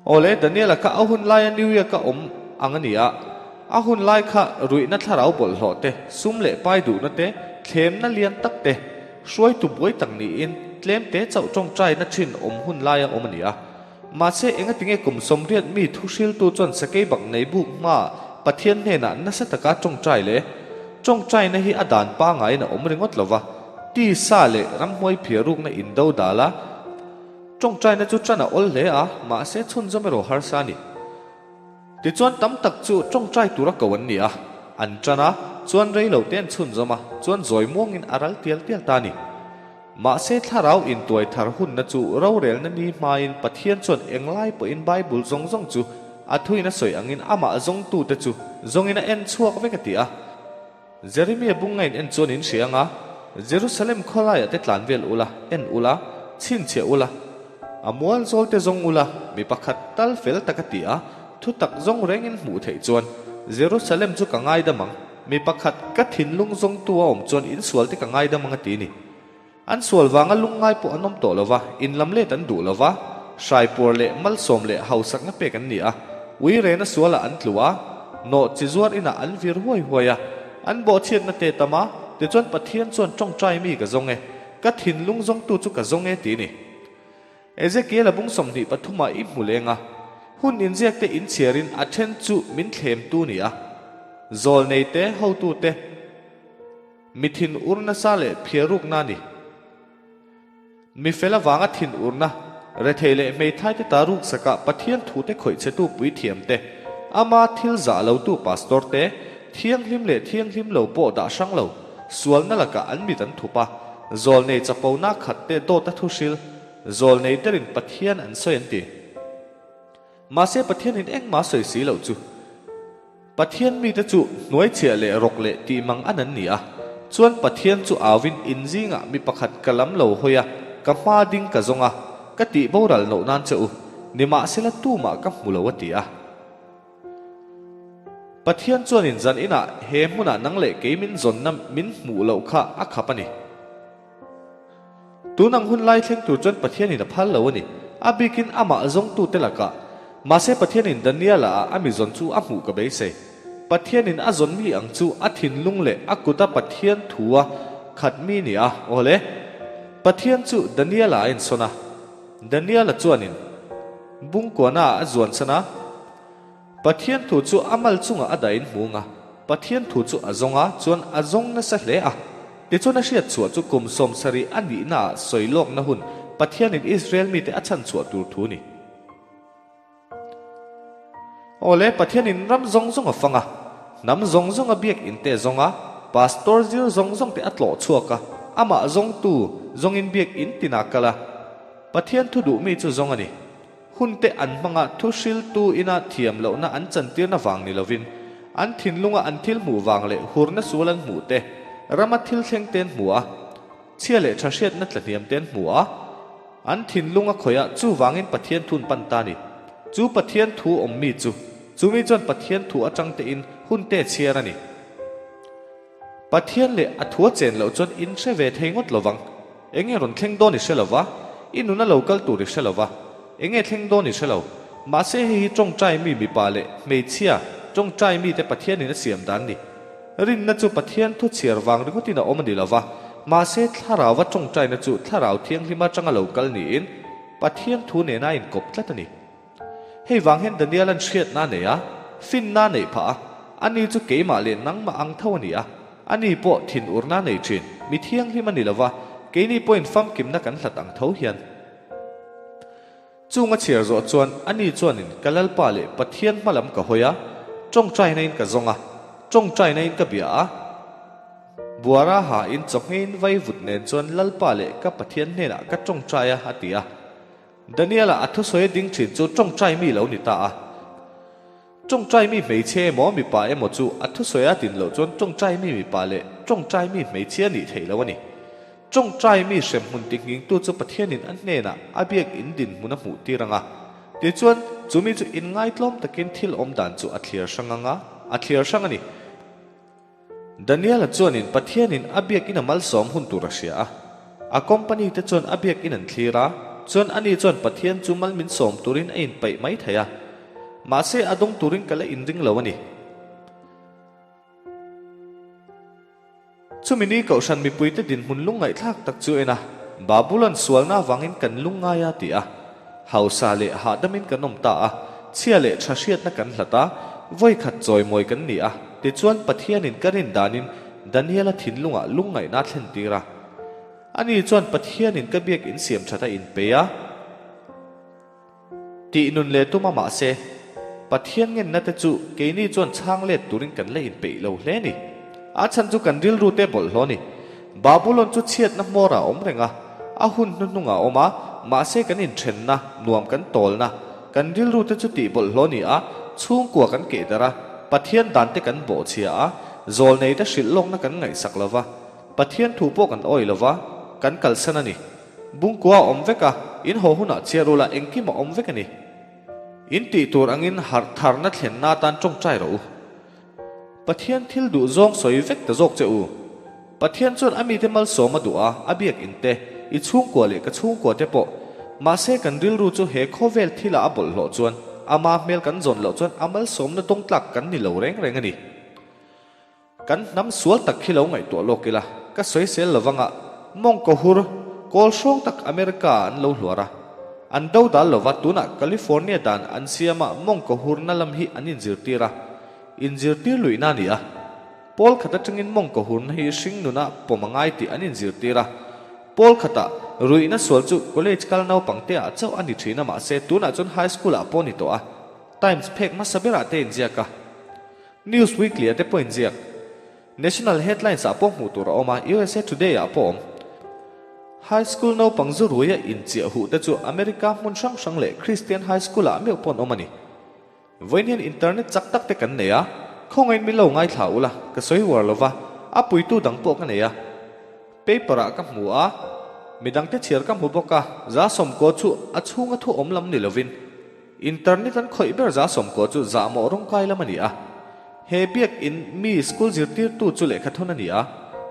Awle, Daniela kha a hun laia New York-a awm ang a ni a, a hun lai kha ruihna thlarau bawlhhlawh te, sum leh pai duhna te, thlemna lian tak te, hruaitu buai tak niin tlem te chauh tawngtaina thin awm hun laia awm a ni a. Mahse, engatinge kum 80 mi thuhriltu chuan sakei bak nei buk hmaah Pathian hnenah nasa taka tawngtai le? Tawngtaina hi a dan pangaiin a awm ringawt lo va, tisa leh ramhnuai phiar rukna indo dal a, tawngtaina chu tan a awl hle a, mahse chhunzawm erawh harsa a ni. Tichuan tam tak chu tawngtai tura ko an ni a, an tan a, chuan rei lo te an chhunzawm a, chuan zawi muangin a ral tial tial ta a ni. Mahse thlarau intuai thar hunna chu rorelna ni hmain Pathian chuan englai pawhin Bible zawng zawng chu a thuin a sawi angin amah zawngtute chu zawngin a en chhuak vek a ti a. Jeremia bunga in en chuan in hria anga, Jerusalem khawlaiah te tlan vel ula, en ula, chhinchhiah ula, a mual zawl te zawng ula, mi pakhat tal fel tak a ti a, thu tak zawng rengin hmuh theih chuan Jerusalem chu ka ngaidam ang. Mi pakhat ka thinlung zawngtu a awm chuan insual te ka ngaidam ang a ti ni. An sual vanga lungngai pawh an awm tawh lo va, inlam let an duh lo va, hraipuar leh malsawm leh hausakna pek an ni a, ui rena sualah an tlu a, nawh chi zuar inah an vir huai huai a, an bawhchhiatna te tam a, tichuan Pathian chuan tawngtai mi ka zawng e, ka thinlung zawngtu chu ka zawng e ti ni. Ezekiel-a bung 23 ah i hmu leng a, hun inziak te inchhiarin a then chu min thlemtu ni a, zawlnei te, hotu te, mi thin ur nasa leh phiarukna a ni. Mi fel avanga thin urna, rethei leh hmeithai te ta ruksakah Pathian thu te khawih chhetu puithiam te, ama thil zah lotu pastor te, thianghlim leh thianghlim lo pawh dah hrang lo, sualna lakah an mit an thup a, zawlnei chapona khat te dawt a thu hril, zawlnei derin Pathian an sawi an ti. Mahse Pathianin engmah sawi si loh chu. Pathian mite chu hnuaichhiah leh rawk leh tih mang an an ni a, chuan Pathian chu auvin in zingah mi pakhat ka lam lo hawi a, ka hma ding ka zawng a, ka tih boral loh nan che u, nimahsela tumah ka hmu lo a ti a. Pathian chuanin zan inah he hmunah nang leh kei min zawnna min hmuh loh kha a khap a ni. Tun ang hun lai thleng tur chuan Pathianin a phal lo a ni. A bikin amah zawngtute lakah. Mahse Pathianin Daniela ah a mi zawn chu a hmuh ka beisei. Pathianin a zawn mi ang chu a thinlung leh a kuta Pathian thu a khat mi ni a. Awle. Pathian chu Daniela a insawn a. Daniela chuanin Bungkuana ah a zuan san a. Pathian thu chu a mal chungah a dahin hmung a, Pathian thu chu a zawng a, chuan a zawng nasa hle a. Tichuan a hriat chhuah chu kum 70 a nihnaah sawi lawkna hun Pathianin Israel mite a chhan chhuah tur thu ni. Awle, Pathianin ram zawng zawng a fang a, hnam zawng zawng a biak in te a zawng a, pastor zir zawng zawng te a tlawh chhuak a, amah zawngtu zawngin biak in tinah kal a, Pathian thu duhmi chu zawng a ni. Hun te an hmanga thu hriltu ina thiam lohna an chantirna vang ni lovin, an thinlunga an thil hmuh vang leh hurna sual an hmuh te, rama thil thleng te an hmu a, chhia leh tha hriatna tlahniam te an hmu a, an thinlunga khawih a chuvangin Pathian thu an pan ta a ni. Chu Pathian thu awm mi chu, chumi chuan Pathian thu atang tein hun te chhiar a ni. Pathian leh a thua chen loh chuan in hre ve thei ngawt lovang. Enge rawn thleng dawn i hre lova, i nuna lo kal tur i hre lova, enge thleng dawn i hre lo. Mahse hei hi tawngtai mi mipa leh hmeichhia, tawngtai mite Pathianin a siam dan ni. Rinna chu Pathian thu chhiar vang ringawtin a awm a ni lova, mahse thlarauva tawngtaina chu thlarau thianghlim atanga lo kal niin Pathian thu nena a inkawp tlat a ni. Hei vang hian Daniel-a'n hriatna a nei a, finna a neih phah a, ani chu keimah leh nangmah ang tho a ni a, ani pawh thinurna a nei thin, mi thianghlim a ni lo va, keini pawhin famkimna kan hlat ang tho hian. Chung a chhiar zawh chuan ani chuanin ka Lalpa leh Pathian hma lam ka hawi a, tawngtaina in ka zawng a, tawngtaina in ka bia a, Buara ha in chawhngeiin vaivut nen chuan Lalpa leh ka Pathian hnenah ka tawngtai a, a ti a. Daniela a thusawi a ding thin chu tawngtai mi lo ni ta a. Tawngtai mi hmeichhia emaw mipa emaw chu a thusawi a din loh chuan tawngtai mi mipa leh tawngtai mi hmeichhia nih theih loh a ni. Tawngtai mi hremhmun tinghingtu chu Pathianin a hnenah a biak in dinhmun a hmuh tir ang a. Tichuan, chu mi chu inngaitlawm takin thil awm dan chu a thliar hrang ang a, a thliar hrang a ni. Daniel-a chuanin Pathianin a biakinn a malsawm hun tur a hria a. A company te chuan a biakinn an thlir a, chuan ani chuan Pathian chu mal min sawm turin a inpeih mai thei a. Mahse a dawng turin ka la inring lo a ni. Chumi ni Kohhran mipuite dinhmun lungngaihthlak tak chu en a, Babulon sualna avangin kan lungngai a ti a. Hausa leh hahdamin kan awm ta a, chhia leh tha hriatna kan hlat a, vawikhat chawimawi kan ni a, tichuan Pathianin ka rin danin Daniela thinlungah lungngaihna a thlentir a. Ani chuan Pathianin ka biak insiam that a inpei a. Tih nun leh tum a mahse, Pathian ngenna te chu keini chuan chhang let turin kan la inpeih lo hle ni. A chhan chu kan rilru te bawlhhlawh a ni. Babulon chu chhiatna hmawrah a awm reng a, a hun hnuhnungah a awm a, mahse kan inthenna, nuam kan tawlna, kan rilru te chu tih bawlhhlawh a ni a, chhungkua kan keh darh a, Pathian dan te kan bawhchhia a, zawlnei te hrilh lawkna kan ngaihsak lo va, Pathian thu pawh kan awih lo va, kan kalsan a ni. Bungkua a awm vek a, in haw hunah chhiar ula engkim a awm vek a ni. In tih tur angin harh tharna thlenna atan tawngtai rawh u. Pathian thil duh zawng sawi vek ta zawk che u. Pathian chuan a mite malsawm a duh a, a biak in te, i chhungkua leh ka chhungkua te pawh. Mahse kan rilru chu he khawvel thilah a bawlhhlawh chuan, ama hmel kan zawn loh chuan a malsawmna dawngtlak kan ni lo reng reng a ni. Kan hnam sual tak khi lo ngaihtuah lawk ila, ka sawisel lo vanga mawngkaw hur kawl hrawng tak America ah an lo hluar a. An do dal lova tunah California dan an siama mawngkaw hurna lam hi an inzirtir a, inzirtir luihna a ni a. Pawl khat atangin mawngkaw hurna hi hring nuna pawm a ngai tih an inzirtir a. Pawl khatah ruihna sual chu college kal naupang te ah chauh a ni thin a mahse tunah chuan high school ah pawh a ni tawh a. Times phek hmasa berah te inziak a. News Weekly-a te pawhin ziak. National Headlines-ah pawh hmuh tur a awm a, USA Today-ah pawh awm. High School naupang zu ruaia inchiah huh te chu America hmun hrang hrang leh Christian High School-ah meuh pawh an awm a ni. Vawiin hian internet chak tak te kan nei a, khawngaiin min lo ngaithla ula, ka sawi uar lo va, a puitu dang pawh ka nei a. Paper-ah ka hmu a, midangte chhiar ka hmu bawk a, 90 chu a chhunga thu awm lam ni lovin, Internet an khawih ber 90 chu zahmawh rawngkai lam a ni a. He biak in mi school zirtirtu chu lehkha thawn a ni a.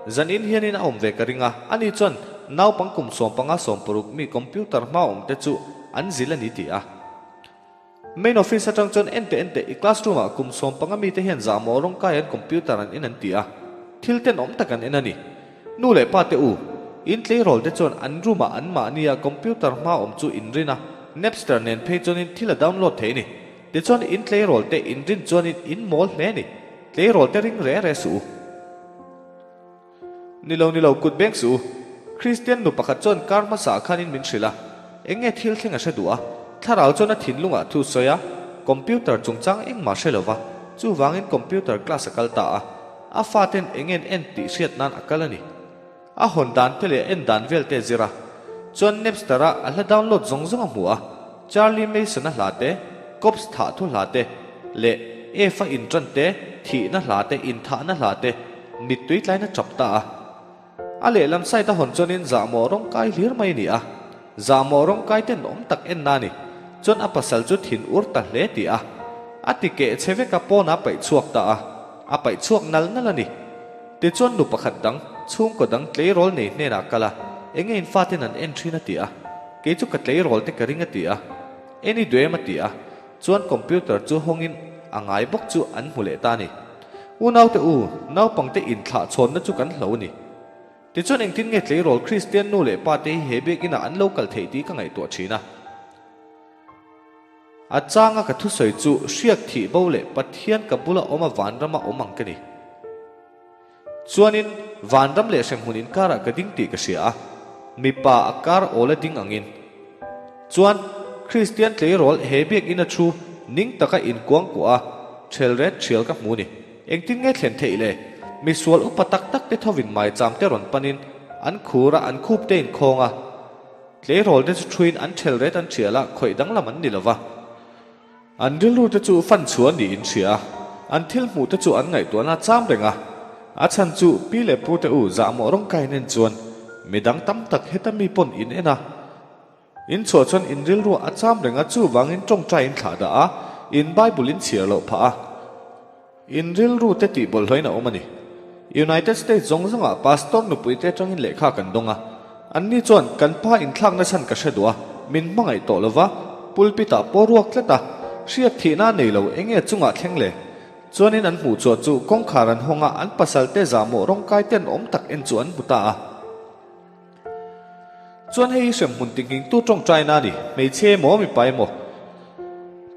Zan in hianin a awm ve ka ring a, ani chuan naupang kum 15 16 mi computer hma awm te chu an zil a ni ti a. Main office atang chuan ente ente i classroom ah kum 15 mi te hian zahmawh rawngkai an computer an en an ti a. Thil tenawm tak an en a ni. Nu leh pa te u, in tleirawl te chuan an room ah an mahnia computer hma awm chu in rin a, Napster nen phei chuanin thil a download thei ni. Tichuan in tleirawl te in rin chuanin in mawl hle ni. Tleirawl te ring re re suh u. Nilo nilo kut beng suh u. Kristian nu pakhat chuan kar hmasa ah khanin min hrilh a, eng nge thil thleng a hre duh a, thlarau chuan a thinlungah thu sawi a, computer chungchang engmah hre lova, chuvangin computer class a kal ta a. A faten eng en en tih hriat nan a kal a ni. A hawn dan te leh a en dan vel te a zir a. Chuan Napster a a hla download zawng zawng a hmu a, Charlie Mason a hla te, Cops thah thu hla te, leh F a inṭan te, thihna hla te, inthahna hla te, mittui tlain a ṭap ta a. A lehlam side a hawn chuanin zahmawh rawng kai hlir mai a ni a. Zahmawh rawng kai ten awm tak en na a ni. Chuan a pasal chu thin ur ta hle tih a. A ti keh che vek a pawn a paih chhuak ta a. A paih chhuak nal nal a ni. Tichuan nu pakhat dang, chhungkaw dang tleirawl nei hnenah kal a, enge in faten an en thin a ti a. Kei chu ka tleirawl te ka ring a ti a. En i duh em a ti a. Chuan computer chu hawngin a ngai bawk chu an hmu leh ta a ni. Unaute u, naupangte inthlah chhawnna chu kan hlo a ni. Tichuan engtin nge tleirawl Kristian nu leh pa te hi he biakinah an lo kal theih tih ka ngaihtuah thin a. A changa ka thusawi chu hriak thih bo leh Pathian ka bula awm a vanrama awm ang ka ni. Chuanin vanram leh hremhmun inkarah ka ding tih ka hria a, mipa a kar awl a ding angin. Chuan Kristian tleirawl he biakinn a thu ning taka inkuangkuah a, ṭhel ret ṭhial ka hmu ni. Engtin nge thlen theih le? Misual upa tak tak te thovin maicham te rawn panin an khur a, an khup te inkhawng a. Tleirawl te chu thuin an ṭhel ret an ṭhial a, khawih danglam an ni lova. An rilru te chu fan chhuah niin in hria a, an thil hmuh te chu an ngaihtuahna cham reng a. A chhan chu pi leh pu te u zahmawh rawng kai nen chuan midang tam tak heta mi pawn in en a. In chhuah chuan in rilru a cham reng a, chuvangin tawngtai in thlah dah a, in Bible in chhiar loh phah a. In rilru te tih bawlhhlawhin a awm a ni. United States zawng zawngah pastor nupuite atangin lehkha kan dawng a. Anni chuan kan pa inthlakna chhan ka hre duh a, min hmangaih tawh lova, pulpit-ah pawh ruak tlat a, hriat thihna a nei lo, enge chungah thleng le? Chuanin an hmuh chhuah chu kawngkhar an hawng a, an pasalte zahmawh rawngkai ten awm tak en chu an hmu ta a. Chuan hei hi hremhmun tinghingtu tawngtaina a ni, hmeichhia emaw mipa emaw?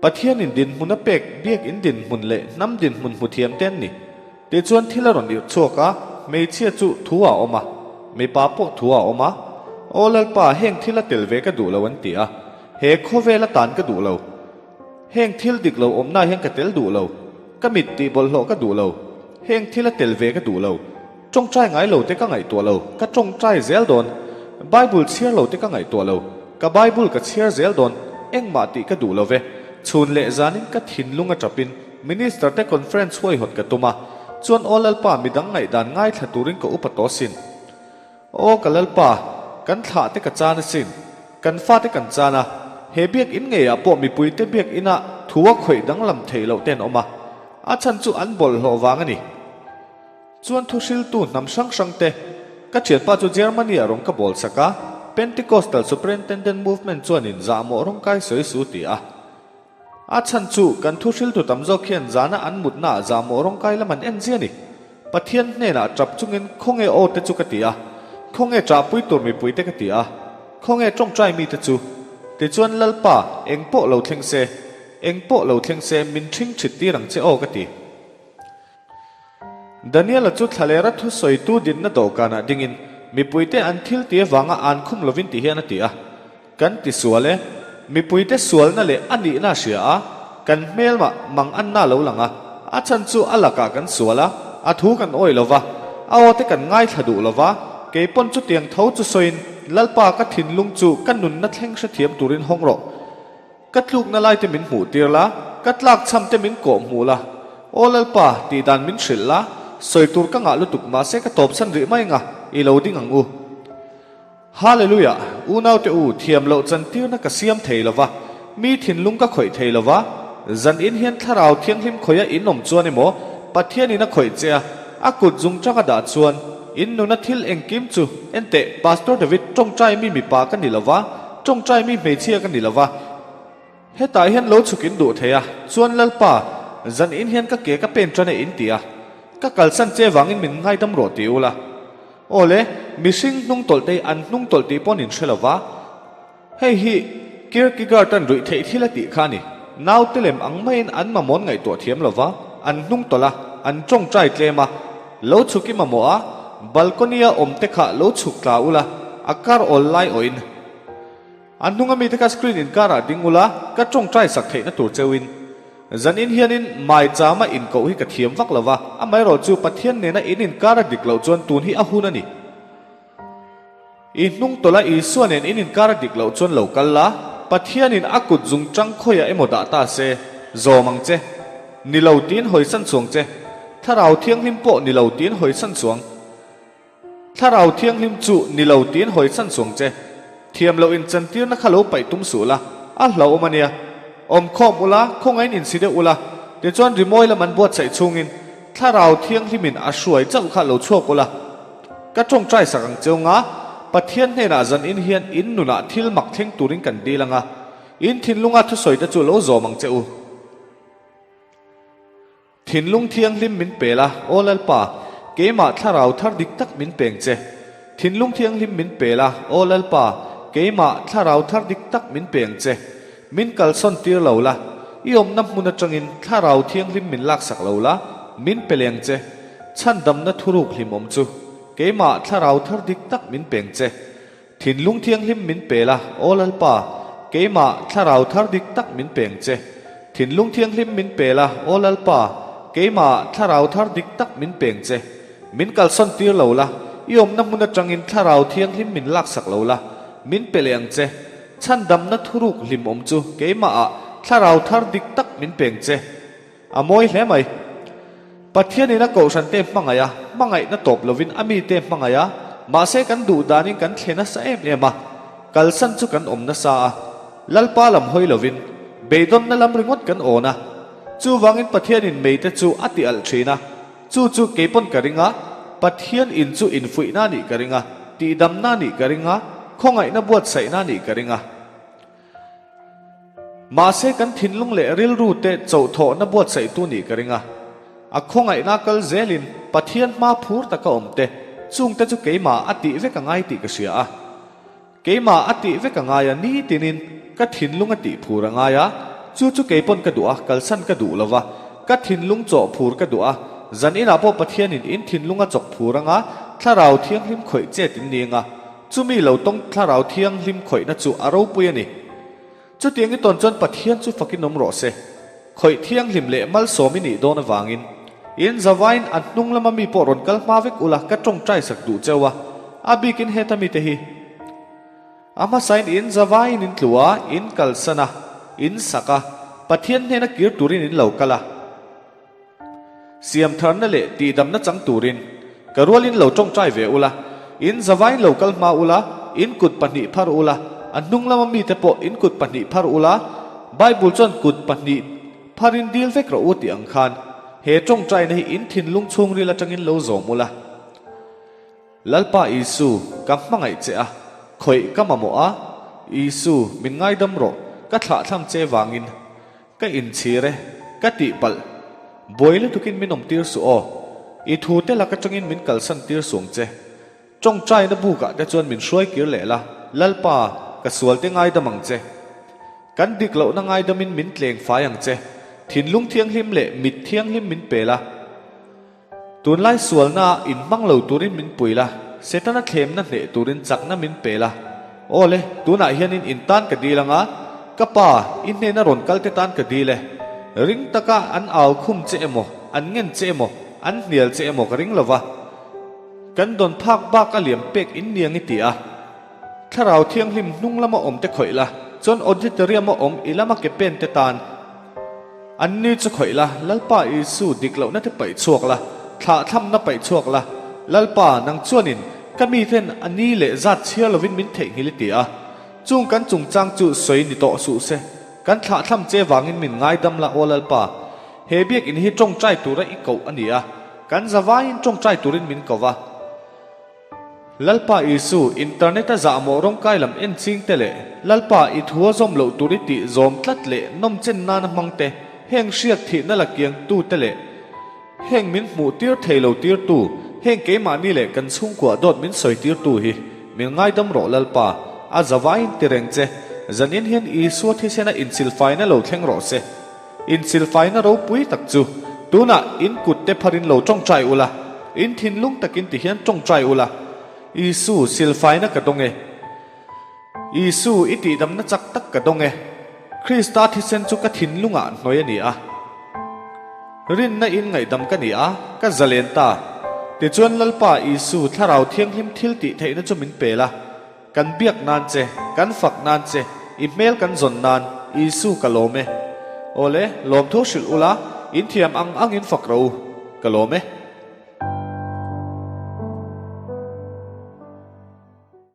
Pathianin dinhmun a pek biak in dinhmun leh hnam dinhmun hmu thiam te an ni. Tichuan thil a rawn irh chhuak a, hmeichhia chu thu a awm a, mipa pawh thu a awm a. Aw Lalpa, heng thil a tel ve ka duh lo an ti a, he khawvel atan ka duh lo. Heng thil dik lo awmna hian ka tel duh lo, ka mit tih bawlhhlawh ka duh lo, heng thil a tel ve ka duh lo, tawngtai ngai lo te ka ngaihtuah lo, ka tawngtai zel dawn, Bible chhiar lo te ka ngaihtuah lo, ka Bible ka chhiar zel dawn, engmah tih ka duh lo ve, chhun leh zanin ka thinlung a tapin Minister te conference huaihawt ka tum a, chuan aw Lalpa midang ngaihdan ngaithla turin ka upa tawh sin. Aw ka Lalpa, kan thlah te ka chan asin, kan fate kan chan a, he biakinn ngeiah pawh mipuite biakinah thu a khawih danglam theih loh te an awm a, a chhan chu an bawlhhlawh vang a ni. Chuan thuhriltu hnam hrang hrang te, ka thianpa chu Germany-ah rawng ka bawl sak a, Pentecostal Superintendent Movement chuanin zahmawh rawng kai sawi su ti a. A chhan chu kan thuhriltu tam zawk hian zana an mutnaah zahmawh rawngkai lam an en zia ni. Pathian hnenah tap chungin khawnge aw te chu ka ti a, khawnge ṭahpui tur mipui te ka ti a, khawnge ṭawngṭai mite chu. Tichuan Lalpa, eng pawh lo thleng se, eng pawh lo thleng se min ṭhing ṭhit tir ang che aw ka ti. Daniela chu thlalera thusawitu dinna dawhkanah dingin mipuite an thil ti avanga an khum lovin ti hian a ti a, Kan ti sual e, mipuite sualna leh a nihna a hria a, kan hmelmah mang anna a lo lang a, a chhan chu a lakah kan sual a, a thu kan awih lo va, a aw te kan ngaithla duh lo va, kei pawn chutiang tho chu sawiin Lalpa ka thinlung chu ka nunna thleng hrethiam turin hawng rawh. Ka tlukna lai te min hmuh tir la, ka tlak chham te min kawh hmuh la. Aw Lalpa, tih dan min hrilh la, sawi tur ka ngah lutuk mahse ka tawpsan rih mai anga, i lo ding ang u. Hallelujah! Unaute u, thiam loh chantirna ka siam thei lo va, mi thinlung ka khawih thei lo va, zan in hian thlarau thianghlim khawih a in awm chuan emaw, Pathian in a khawih che a, a kut zung tang a dah chuan, in nuna thil engkim chu, enteh, Pastor David, tawngtai mi mipa ka ni lo va, Tawngtai mi hmeichhia ka ni lo va, hetah hian lo chhuk in duh thei a, chuan Lalpa, zan in hian ka ke ka pen tan e in ti a, ka kalsan che vangin min ngaidam rawh ti ula. Aw le, mihring hnung tawlh te hi an hnung tawlh tih pawn in hre lo va, hei hi Kierkegaard an ruih theih thil a tih kha a ni. Naute lem ang maiin an mamaw'n ngaihtuah thiam lo va, an hnung tawlh a, an tawngtai tlem a, lo chhuk i mamawh a, balcony-a awm te kha lo chhuk tla ula, a kar awl lai awhin. A hnunga mite kha screen inkarah ding ula, ka tawngtai sak theihna tur cheuhin. Zanin hianin maichama inkoh hi ka thiam vak lo va, amaherawh chu Pathian nena in inkar a dik loh chuan tun hi a hun a ni. I hnung tawlh a Isua nen in inkar a dik loh chuan lo kal la, Pathianin a kut zung tang khawiah emaw dah ta se, zawm ang che. Ni lo tiin hawisan chuang che. Thlarau Thianghlim pawh ni lo tiin hawisan chuang. Thlarau Thianghlim chu ni lo tiin hawisan chuang che. Thiam loh inchantirna kha lo paih tum suh la, a hlauhawm a nia. Awmkhawm ula, khawngaiin insi deuh ula, tichuan rimawi lam an buatsaih chhungin Thlarau Thianghlimin a hruai chauh kha lo chhuak ula. Ka tawngtai sak ang cheu nga, Pathian hnenah zan in hian in nunah thil mak thleng turin kan dil anga, in thinlunga thusawi te chu lo zawm ang che u. Thinlung thianghlim min pe la, Aw Lalpa, keimah thlarau thar dik tak min peng che. Thinlung thianghlim min pe la, Aw Lalpa, keimah thlarau thar dik tak min peng che. Min kalsawn tir lo la, i awmna hmun atangin thlarau thianghlim min laksak lo la, min pe leng che. Chhandamna thuruk hlimawm chu keimah thlarau thar dik tak min peng che. Thinlung thianghlim min pe la, Aw Lalpa, keimah thlarau thar dik tak min peng che. Thinlung thianghlim min pe la, Aw Lalpa, keimah thlarau thar dik tak min peng che. Min kalsawn tir lo la, i awmna hmun atangin thlarau thianghlim min laksak lo la, min pe leh ang che. Chhandamna thuruk hlimawm chu keimahah thlarau thar dik tak min peng che. A mawi hle mai. Pathianin a kohhran te hmangaih a, hmangaihna tawp lovin a mite hmangaih a, mahse kan duh danin kan thle nasa em em a, kalsan chu kan awm nasa a, Lalpa lam hawi lovin beidawnna lam ringawt kan awn a. Chuvangin Pathianin meite chu a ti alh thin a, chu chu keipawn ka ring a. Pathian in chu infuihna a nih ka ring a, tihdamna a nih ka ring a, khawngaihna buatsaihna a nih ka ring a. Mahse kan thinlung leh rilru te chauhthawhna buatsaihtu nih ka ring a. A khawngaihna kal zelin Pathian hma phur taka awm te, chungte chu keimah a tih vek a ngai tih ka hria a. Keimah a tih vek a ngai a, nitinin ka thinlung a tih phur a ngai a, chu chu keipawn ka duh a, kalsan ka duh lo va, ka thinlung chawh phur ka duh a, zan inah pawh Pathianin in thinlung a chawk phur anga Thlarau Thianghlim khawih chet in ni anga, chumi lo tawng Thlarau Thianghlim khawihna chu a ropui a ni. Chutiang i tawn chuan Pathian chu fakin awm rawh se. Khawih thianghlim leh malsawm i nih dawn avangin, in zavain a hnung lama mi pawh rawn kal hma vek ula ka tawngtai sak duh cheu a, a bikin heta mite hi. A hmasain in zavain in tlu a, in kalsan a, in sak a, Pathian hnena kir turin in lo kal a. Siamtharna leh tihdamna chang turin ka rualin lo tawngtai ve ula, in zavain lo kal hma ula, in kut pahnih phar ula, a hnung lama mite pawh in kut pahnih phar ula, Bible chuan kut pahnih pharin dil vek rawh u tih ang khan he tawngtaina hi in thinlung chhungril atangin lo zawm ula. Lalpa Isu, ka hmangaih che a, khawih ka mamawh a, Isu, min ngaidam rawh, ka thlahthlam che vangin ka inchhir e, ka tihpalh. Buai lutukin min awmtir suh aw, i thu te lak atangin min kalsan tir suang che. Tawngtaina bukah te chuan min hruai kir leh la, Lalpa, ka sual te ngaidam ang che. Kan dik lohna ngaidamin min tleng fai ang che, thinlung thianghlim leh mit thianghlim min pe la. Tunlai sualna in hmang lo turin min pui la, Setana thlemna hneh turin chakna min pe la. Aw le, tunah hianin in tan ka dil anga, ka pa, i hnena rawn kal te tan ka dil e. Ring taka an au khum che emaw, an ngen che emaw, an hnial che emaw ka ring lo va. Kan dawn phak bak a liam pek in niang i ti a. Thlarau Thianghlim hnung lama awm te khawih la, chuan auditorium a awm i lama ke pen te tan An ni chu khawih la, Lalpa Isu dik lohna te paih chhuak la, thlah thlamna paih chhuak la, Lalpa, nang chuanin ka miten a ni leh zat chhiar lovin min theihnghilh i ti a, chung kan chungchang chu sawi ni tawh suh se, kan thlah thlam che vangin min ngaidam la aw Lalpa, he biakinn hi tawngtai tura i koh a ni a, kan zavaiin tawngtai turin min ko va. Lalpa Isu, internet a zahmawh rawngkai lam en ching te leh Lalpa i thu a zawm loh tur i tih zawm tlat leh nawm chen nana hmang te, heng hriat thihna la kiang tu te leh heng min hmuh tir thei lo tir tu, heng keimahni leh kan chhungkua dawt min sawi tir tu hi min ngaidam rawh Lalpa, a zavaiin ti reng che, zanin hian Isua thisena inchilfaina lo thleng rawh se. Inchilfaina ropui tak chu tunah in kut te pharin lo tawngtai ula, in thinlung takin ti hian tawngtai ula, Isu, silfaina ka dawng e. Isu, i tihdamna chak tak ka dawng e. Krista thisen chu ka thinlungah hnawih a ni a. Rinna in ngaihdam ka ni a, ka zalen ta. Tichuan Lalpa Isu Thlarau Thianghlim thil tih theihna chu min pel a. Kan biak nan che, kan fak nan che, i hmel kan zawn nan, Isu ka lawm e. Awle, lawmthu hrilh ula, in thiam ang angin fak ro u, ka lawm e.